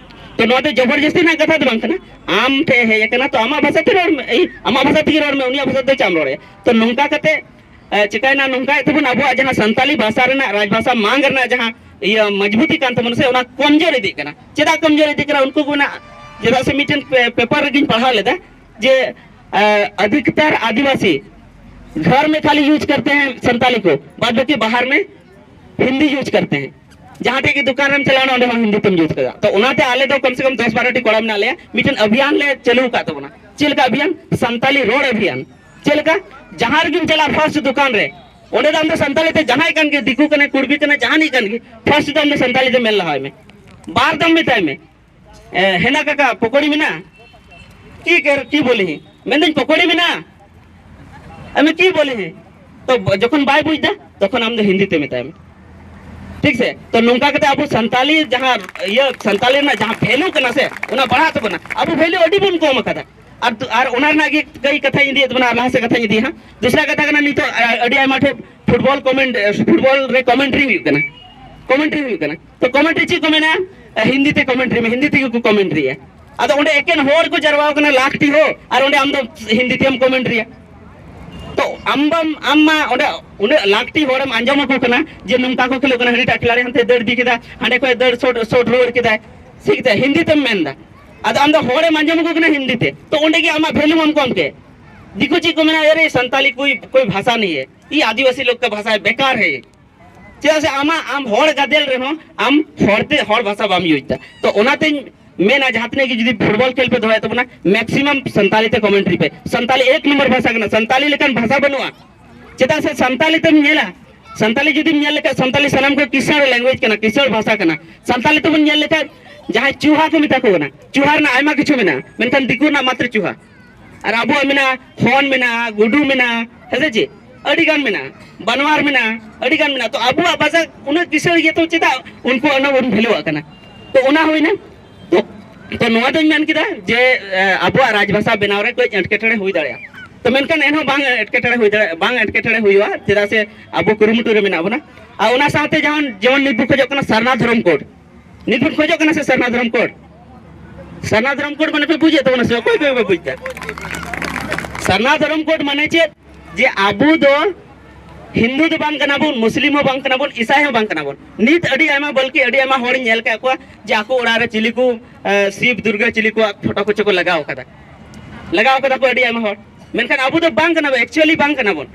ᱛᱚ ᱱᱚᱣᱟ ᱫᱚ ᱡᱚᱵᱚᱨᱡᱚᱥᱛᱤ ᱨᱮᱱᱟᱜ ᱠᱟᱛᱷᱟ ᱫᱚ ᱵᱟᱝ ᱠᱟᱱᱟ᱾ ᱟᱢ ᱴᱷᱮᱱ ᱦᱮᱡ ᱟᱠᱟᱱᱟ, ᱛᱚ ᱟᱢᱟᱜ ᱵᱷᱟᱥᱟ ᱛᱮ ᱨᱚᱲ ᱢᱮ, ᱮᱭ, ᱟᱢᱟᱜ ᱵᱷᱟᱥᱟ ᱛᱮᱜᱮ ᱨᱚᱲ ᱢᱮ, ᱩᱱᱤᱭᱟᱜ ᱵᱷᱟᱥᱟ ᱛᱮ ᱪᱟᱜ ᱮᱢ ᱨᱚᱲ ᱟᱭᱟ? ᱛᱚ ᱱᱚᱝᱠᱟ ᱠᱟᱛᱮ ᱮ, ᱪᱤᱠᱟᱹᱭᱮᱱᱟ, ᱱᱚᱝᱠᱟᱭᱮᱫ ᱛᱮᱵᱚᱱ ᱟᱵᱚᱣᱟᱜ ᱡᱟᱦᱟᱸ ᱥᱟᱱᱛᱟᱞᱤ ᱵᱷᱟᱥᱟ ᱨᱮᱱᱟᱜ, ᱨᱟᱡᱽᱵᱷᱟᱥᱟ ᱢᱟᱝ ᱨᱮᱱᱟᱜ ᱡᱟᱦᱟᱸ ᱤᱭᱟᱹ ᱢᱚᱡᱽᱵᱩᱛᱤ ᱠᱟᱱ ᱛᱟᱵᱚᱱᱟ ᱥᱮ, ᱚᱱᱟ ᱠᱚᱢᱡᱳᱨ ᱤᱫᱤᱜ ᱠᱟᱱᱟ᱾ ᱪᱮᱫᱟᱜ ᱠᱚᱢᱡᱳᱨ ᱤᱫᱤᱜ ᱠᱟᱱᱟ? ᱩᱱᱠᱩ ᱠᱚ ᱢᱮᱱᱟ, ᱪᱮᱫᱟᱜ ᱥᱮ ᱢᱤᱫᱴᱮᱱ ᱯᱮ-, ᱯᱮᱯᱟᱨ ᱨᱮᱜᱤᱧ ᱯᱟᱲᱦᱟᱣ ᱞᱮᱫᱟ ᱡᱮ, ᱮ, अधिकतर आदिवासी घर में खाली यूज़ करते हैं संताली को, बाद बाकी बाहर में हिंदी यूज़ करते हैं। ᱡᱟᱦᱟᱸ ᱴᱷᱮᱡ ᱜᱮ ᱫᱚᱠᱟᱱ ᱨᱮᱢ ᱪᱟᱞᱟᱣᱱᱟ, ᱚᱸᱰᱮ ᱦᱚᱸ ᱦᱤᱱᱫᱤ ᱛᱮᱢ ᱡᱩᱛ ᱠᱟᱫᱟ᱾ ᱛᱚ ᱚᱱᱟᱛᱮ ᱟᱞᱮ ᱫᱚ ᱠᱚᱢ ᱥᱮ ᱠᱚᱢ ᱫᱚᱥ ᱵᱟᱨᱚ ᱴᱤ ᱠᱚᱲᱟ ᱢᱮᱱᱟᱜ ᱞᱮᱭᱟ, ᱢᱤᱫᱴᱮᱱ ᱚᱵᱷᱤᱭᱟᱱ ᱞᱮ ᱪᱟᱹᱞᱩ ᱟᱠᱟᱫ ᱛᱟᱵᱚᱱᱟ᱾ ᱪᱮᱫ ᱞᱮᱠᱟ ᱚᱵᱷᱤᱭᱟᱱ? ᱥᱟᱱᱛᱟᱞᱤ ᱨᱚᱲ ᱚᱵᱷᱤᱭᱟᱱ᱾ ᱪᱮᱫ ᱞᱮᱠᱟ? ᱡᱟᱦᱟᱸ ᱨᱮᱜᱮᱢ ᱪᱟᱞᱟᱜ, ᱯᱷᱟᱥᱴ ᱫᱚᱠᱟᱱ ᱨᱮ, ᱚᱸᱰᱮ ᱫᱚ ᱟᱢ ᱫᱚ ᱥᱟᱱᱛᱟᱞᱤ ᱛᱮ, ᱡᱟᱦᱟᱸᱭ ᱠᱟᱱ ᱜᱮ, ᱫᱤᱠᱩ ᱠᱟᱱᱟᱭ, ᱠᱩᱲᱵᱤ ᱠᱟᱱᱟᱭ, ᱡᱟᱦᱟᱱᱤᱡ ᱠᱟᱱ ᱜᱮ, ᱯᱷᱟᱥᱴ ᱫᱚ ᱟᱢ ᱫᱚ ᱥᱟᱱᱛᱟᱞᱤ ᱛᱮ ᱢᱮᱱ ᱞᱟᱦᱟᱭ ᱢᱮ᱾ ᱵᱟᱨ ᱫᱚᱢ ᱢᱮᱛᱟᱭ ᱢᱮ, "ᱮ, ᱦᱮᱱᱟ ᱠᱟᱠᱟ, ᱯᱚᱠᱚᱲᱤ ᱢᱮᱱᱟᱜᱼᱟ?" ᱠᱤ ᱠᱮᱨ-, ᱠᱤ ᱵᱚᱞᱮ ᱦᱮ? ᱢᱮᱱᱫᱟᱹᱧ, "ᱯᱚᱠᱚᱲᱤ ᱢᱮᱱᱟᱜᱼᱟ?" ᱟᱢᱮ ᱠᱤ ᱵᱚᱞᱮ ᱦᱮ? ᱛᱚ ᱵ-, ᱡᱚᱠᱷᱚᱱ ᱵᱟᱭ ᱵᱩᱡᱽ ᱫᱟ, ᱛᱚᱠᱷᱚᱱ ᱟᱢ ᱫᱚ ᱦᱤᱱᱫᱤ ᱛᱮ ᱢᱮᱛᱟᱭ ᱢᱮ᱾ ᱴᱷᱤᱠ ᱥᱮ? ᱛᱚ ᱱᱚᱝᱠᱟ ᱠᱟᱛᱮ ᱟᱵᱚ ᱥᱟᱱᱛᱟᱞᱤ ᱡᱟᱦᱟᱸ ᱤᱭᱟᱹ, ᱥᱟᱱᱛᱟᱞᱤ ᱨᱮᱱᱟᱜ ᱡᱟᱦᱟᱸ ᱵᱷᱮᱞᱩ ᱠᱟᱱᱟ ᱥᱮ, ᱚᱱᱟ ᱵᱟᱲᱦᱟᱜ ᱛᱟᱵᱚᱱᱟ᱾ ᱟᱵᱚ ᱵᱷᱮᱞᱩ ᱟᱹᱰᱤ ᱵᱚᱱ ᱠᱚᱢ ᱟᱠᱟᱫᱟ᱾ ᱟᱨ ᱫᱩ-, ᱟᱨ ᱚᱱᱟ ᱨᱮᱱᱟᱜ ᱜᱮ ᱠᱟᱹᱭ ᱠᱟᱛᱷᱟᱧ ᱤᱫᱤᱭᱮᱫ ᱛᱟᱵᱚᱱᱟ, ᱟᱨ ᱞᱟᱦᱟ ᱥᱮᱫ ᱠᱟᱛᱷᱟᱧ ᱤᱫᱤᱭᱟ ᱦᱟᱸᱜ᱾ ᱫᱚᱥᱨᱟ ᱠᱟᱛᱷᱟ ᱠᱟᱱᱟ, ᱱᱤᱛᱚᱜ, ᱟ-, ᱟᱹᱰᱤ ᱟᱭᱢᱟ ᱴᱷᱮᱱ ᱯᱷᱩᱴᱵᱚᱞ ᱠᱚᱢᱮᱱᱴ-, ᱮ, ᱯᱷᱩᱴᱵᱚᱞ ᱨᱮ ᱠᱚᱢᱮᱱᱴᱨᱤ ᱦᱩᱭᱩᱜ ᱠᱟᱱᱟ, ᱠᱚᱢᱮᱱᱴᱨᱤ ᱦᱩᱭᱩᱜ ᱠᱟᱱᱟ᱾ ᱛᱚ ᱠᱚᱢᱮᱱᱴᱨᱤ ᱪᱮᱫ ᱠᱚ ᱢᱮᱱᱟ? ᱮ, ᱦᱤᱱᱫᱤ ᱛᱮ ᱠᱚᱢᱮᱱᱴᱨᱤ ᱢᱮ, ᱦᱤᱱᱫᱤ ᱛᱮᱜᱮ ᱠᱚ ᱠᱚᱢᱮᱱᱴᱨᱤᱭᱟ᱾ ᱟᱫᱚ ᱚᱸᱰᱮ ᱮᱠᱮᱱ ᱦᱚᱲ ᱠᱚ ᱡᱟᱨᱣᱟ ᱠᱟᱱᱟ, ᱞᱟᱠᱷ ᱴᱤ ᱦᱚᱲ, ᱟᱨ ᱚᱸᱰᱮ ᱟᱢ ᱫᱚ ᱦᱤᱱᱫᱤ ᱛᱮᱢ ᱠᱚᱢᱮᱱᱴᱨᱤᱭᱟ᱾ ᱛᱚ ᱟᱢ ᱵᱟᱢ, ᱟᱢ ᱢᱟ ᱚᱸᱰᱮ ᱩᱱᱟᱹᱜ ᱞᱟᱠᱷ ᱴᱤ ᱦᱚᱲᱮᱢ ᱟᱸᱡᱚᱢ ᱟᱠᱚ ᱠᱟᱱᱟ ᱡᱮ ᱱᱚᱝᱠᱟ ᱠᱚ ᱠᱷᱮᱞᱳᱜ ᱠᱟᱱᱟ, ᱦᱟᱹᱱᱤᱴᱟᱜ ᱠᱷᱤᱞᱟᱲᱤ ᱦᱟᱱᱛᱮ ᱫᱟᱹᱲ ᱤᱫᱤ ᱠᱮᱫᱟ, ᱦᱟᱸᱰᱮ ᱠᱷᱚᱱ ᱫᱟᱹᱲ ᱥᱚᱴ, ᱥᱚᱴ ᱨᱩᱣᱟᱹᱲ ᱠᱮᱫᱟᱭ, ᱴᱷᱤᱠ ᱛᱮ ᱦᱤᱱᱫᱤ ᱛᱮᱢ ᱢᱮᱱ ᱮᱫᱟ᱾ ᱟᱫᱚ ᱟᱢ ᱫᱚ ᱦᱚᱲᱮᱢ ᱟᱸᱡᱚᱢ ᱟᱠᱚ ᱠᱟᱱᱟ ᱦᱤᱱᱫᱤ ᱛᱮ, ᱛᱚ ᱚᱸᱰᱮ ᱜᱮ ᱟᱢᱟᱜ ᱵᱷᱮᱞᱩ ᱵᱟᱢ ᱠᱚᱢ ᱠᱮᱫ᱾ ᱫᱤᱠᱩ ᱪᱮᱫ ᱠᱚ ᱢᱮᱱᱟ, "ᱮᱨᱮ ᱥᱟᱱᱛᱟᱞᱤ ᱠᱚᱭ, ᱠᱚᱭ ᱵᱷᱟᱥᱟ ᱱᱤᱭᱮ, ᱤ ᱟᱹᱫᱤᱵᱟᱹᱥᱤ ᱞᱳᱜ ᱠᱟ ᱵᱷᱟᱥᱟ ᱵᱮᱠᱟᱨ ᱦᱮ᱾" ᱪᱮᱫᱟᱜ ᱥᱮ ᱟᱢᱟᱜ, ᱟᱢ ᱦᱚᱲ ᱜᱟᱫᱮᱞ ᱨᱮᱦᱚᱸ ᱟᱢ ᱦᱚᱲ ᱛᱮ, ᱦᱚᱲ ᱵᱷᱟᱥᱟ ᱵᱟᱢ ᱤᱭᱩᱡᱽ ᱮᱫᱟ᱾ ᱛᱚ ᱚᱱᱟᱛᱮᱧ ᱢᱮᱱᱟ, ᱡᱟᱦᱟᱸ ᱛᱤᱱᱟᱹᱜ ᱜᱮ ᱡᱩᱫᱤ ᱯᱷᱩᱴᱵᱚᱞ ᱠᱷᱮᱞ ᱯᱮ ᱫᱚᱦᱚᱭ ᱛᱟᱵᱚᱱᱟ, ᱢᱮᱠᱥᱤᱢᱟᱢ ᱥᱟᱱᱛᱟᱞᱤ ᱛᱮ ᱠᱚᱢᱮᱱᱴᱨᱤ ᱯᱮ᱾ ᱥᱟᱱᱛᱟᱞᱤ ᱮᱠ ᱱᱚᱢᱵᱚᱨ ᱵᱷᱟᱥᱟ ᱠᱟᱱᱟ, ᱥᱟᱱᱛᱟᱞᱤ ᱞᱮᱠᱟᱱ ᱵᱷᱟᱥᱟ ᱵᱟᱹᱱᱩᱜᱼᱟ᱾ ᱪᱮᱫᱟᱜ ᱥᱮ ᱥᱟᱱᱛᱟᱞᱤ ᱛᱮᱢ ᱧᱮᱞᱟ, ᱥᱟᱱᱛᱟᱞᱤ ᱡᱩᱫᱤᱢ ᱧᱮᱞ ᱞᱮᱠᱷᱟᱱ, ᱥᱟᱱᱛᱟᱞᱤ ᱥᱟᱱᱟᱢ ᱠᱷᱚᱱ ᱠᱤᱥᱟᱹᱬ ᱞᱮᱝᱜᱩᱭᱮᱡᱽ ᱠᱟᱱᱟ, ᱠᱤᱥᱟᱹᱬ ᱵᱷᱟᱥᱟ ᱠᱟᱱᱟ᱾ ᱥᱟᱱᱛᱟᱞᱤ ᱛᱮᱵᱚᱱ ᱧᱮᱞ ᱞᱮᱠᱷᱟᱱ ᱡᱟᱦᱟᱸᱭ ᱪᱩᱦᱟ ᱠᱚ ᱢᱮᱛᱟ ᱠᱚ ᱠᱟᱱᱟ, ᱪᱩᱦᱟ ᱨᱮᱱᱟᱜ ᱟᱭᱢᱟ ᱠᱤᱪᱷᱩ ᱢᱮᱱᱟᱜᱼᱟ, ᱢᱮᱱᱠᱷᱟᱱ ᱫᱤᱠᱩ ᱨᱮᱱᱟᱜ ᱢᱟᱛᱨᱚ ᱪᱩᱦᱟ᱾ ᱟᱨ ᱟᱵᱚᱣᱟᱜ ᱢᱮᱱᱟᱜᱼᱟ, ᱦᱚᱱ ᱢᱮᱱᱟᱜᱼᱟ, ᱜᱩᱰᱩ ᱢᱮᱱᱟᱜᱼᱟ, ᱦᱮᱸ ᱥᱮ ᱪᱮᱫ? ᱟᱹᱰᱤ ᱜᱟᱱ ᱢᱮᱱᱟᱜᱼᱟ, ᱵᱟᱱᱣᱟᱨ ᱢᱮᱱᱟᱜᱼᱟ, ᱟᱹᱰᱤ ᱜᱟᱱ ᱢᱮᱱᱟᱜᱼᱟ᱾ ᱛᱚ ᱟᱵᱚᱣᱟᱜ ᱵᱷᱟᱥᱟ ᱩᱱᱟᱹᱜ ᱠᱤᱥᱟᱹᱬ ᱜᱮᱭᱟ, ᱛᱚ ᱪᱮᱫᱟᱜ ᱩᱱᱠᱩ ᱚᱱᱟ ᱵᱚᱱ ᱵᱷᱮᱞᱩᱣᱟᱜ ᱠᱟᱱᱟ? ᱛᱚ ᱚᱱᱟ ᱦᱩᱭᱱᱟ᱾ ᱛᱚ, ᱛᱚ ᱱᱚᱣᱟ ᱫᱚᱧ ᱢᱮᱱ ᱠᱮᱫᱟ ᱡᱮ, ᱮ, ᱟᱵᱚᱣᱟᱜ ᱨᱟᱡᱽᱵᱷᱟᱥᱟ ᱵᱮᱱᱟᱣ ᱨᱮ ᱠᱟᱹᱡ ᱮᱴᱠᱮᱴᱚᱬᱮ ᱦᱩᱭ ᱫᱟᱲᱮᱭᱟᱜᱼᱟ᱾ ᱛᱚ ᱢᱮᱱᱠᱷᱟᱱ ᱮᱱᱦᱚᱸ ᱵᱟᱝ ᱮᱴᱠᱮᱴᱚᱬᱮ ᱦᱩᱭ ᱫᱟᱲᱮᱭᱟᱜᱼᱟ, ᱵᱟᱝ ᱮᱴᱠᱮᱴᱚᱬᱮ ᱦᱩᱭᱩᱜᱼᱟ, ᱪᱮᱫᱟᱜ ᱥᱮ ᱟᱵᱚ ᱠᱩᱨᱩᱢᱩᱴᱩ ᱨᱮ ᱢᱮᱱᱟᱜ ᱵᱚᱱᱟ᱾ ᱟᱨ ᱚᱱᱟ ᱥᱟᱶᱛᱮ ᱡᱮᱢᱚᱱ, ᱡᱮᱢᱚᱱ ᱱᱤᱛ ᱵᱚᱱ ᱠᱷᱚᱡᱚᱜ ᱠᱟᱱᱟ ᱥᱟᱨᱱᱟ ᱫᱷᱚᱨᱚᱢ ᱠᱳᱰ, ᱱᱤᱛ ᱵᱚᱱ ᱠᱷᱚᱡᱚᱜ ᱠᱟᱱᱟ ᱥᱮ ᱥᱟᱨᱱᱟ ᱫᱷᱚᱨᱚᱢ ᱠᱳᱰ? ᱥᱟᱨᱱᱟ ᱫᱷᱚᱨᱚᱢ ᱠᱳᱰ ᱢᱟᱱᱮ ᱯᱮ ᱵᱩᱡᱮᱫ ᱛᱟᱵᱚᱱᱟ ᱥᱮ? ᱚᱠᱚᱭ ᱚᱠᱚᱭ ᱯᱮ ᱵᱩᱡᱽ ᱮᱫᱟ? ᱥᱟᱨᱱᱟ ᱫᱷᱚᱨᱚᱢ ᱠᱳᱰ ᱢᱟᱱᱮ ᱪᱮᱫ? ᱡᱮ ᱟᱵᱚ ᱫᱚ ᱦᱤᱱᱫᱩ ᱫᱚ ᱵᱟᱝ ᱠᱟᱱᱟ ᱵᱚᱱ, ᱢᱩᱥᱞᱤᱢ ᱦᱚᱸ ᱵᱟᱝ ᱠᱟᱱᱟ ᱵᱚᱱ, ᱤᱥᱟᱭ ᱦᱚᱸ ᱵᱟᱝ ᱠᱟᱱᱟ ᱵᱚᱱ᱾ ᱱᱤᱛ ᱟᱹᱰᱤ ᱟᱭᱢᱟ, ᱵᱚᱞᱠᱤ ᱟᱹᱰᱤ ᱟᱭᱢᱟ ᱦᱚᱲᱤᱧ ᱧᱮᱞ ᱠᱟᱜ ᱠᱚᱣᱟ ᱡᱮ ᱟᱠᱚ ᱚᱲᱟᱜ ᱨᱮ ᱪᱤᱞᱤ ᱠᱚ, ᱮ, ᱥᱤᱵ ᱫᱩᱨᱜᱟ ᱪᱤᱞᱤ ᱠᱚᱣᱟᱜ ᱯᱷᱳᱴᱳ ᱠᱚᱪᱚ ᱠᱚ ᱞᱟᱜᱟᱣ ᱠᱟᱫᱟ, ᱞᱟᱜᱟᱣ ᱠᱟᱫᱟ ᱠᱚ ᱟᱹᱰᱤ ᱟᱭᱢᱟ ᱦᱚᱲ᱾ ᱢᱮᱱᱠᱷᱟᱱ ᱟᱵᱚ ᱫᱚ ᱵᱟᱝ ᱠᱟᱱᱟ ᱵᱚᱱ, actually ᱵᱟᱝ ᱠᱟᱱᱟ ᱵᱚᱱ᱾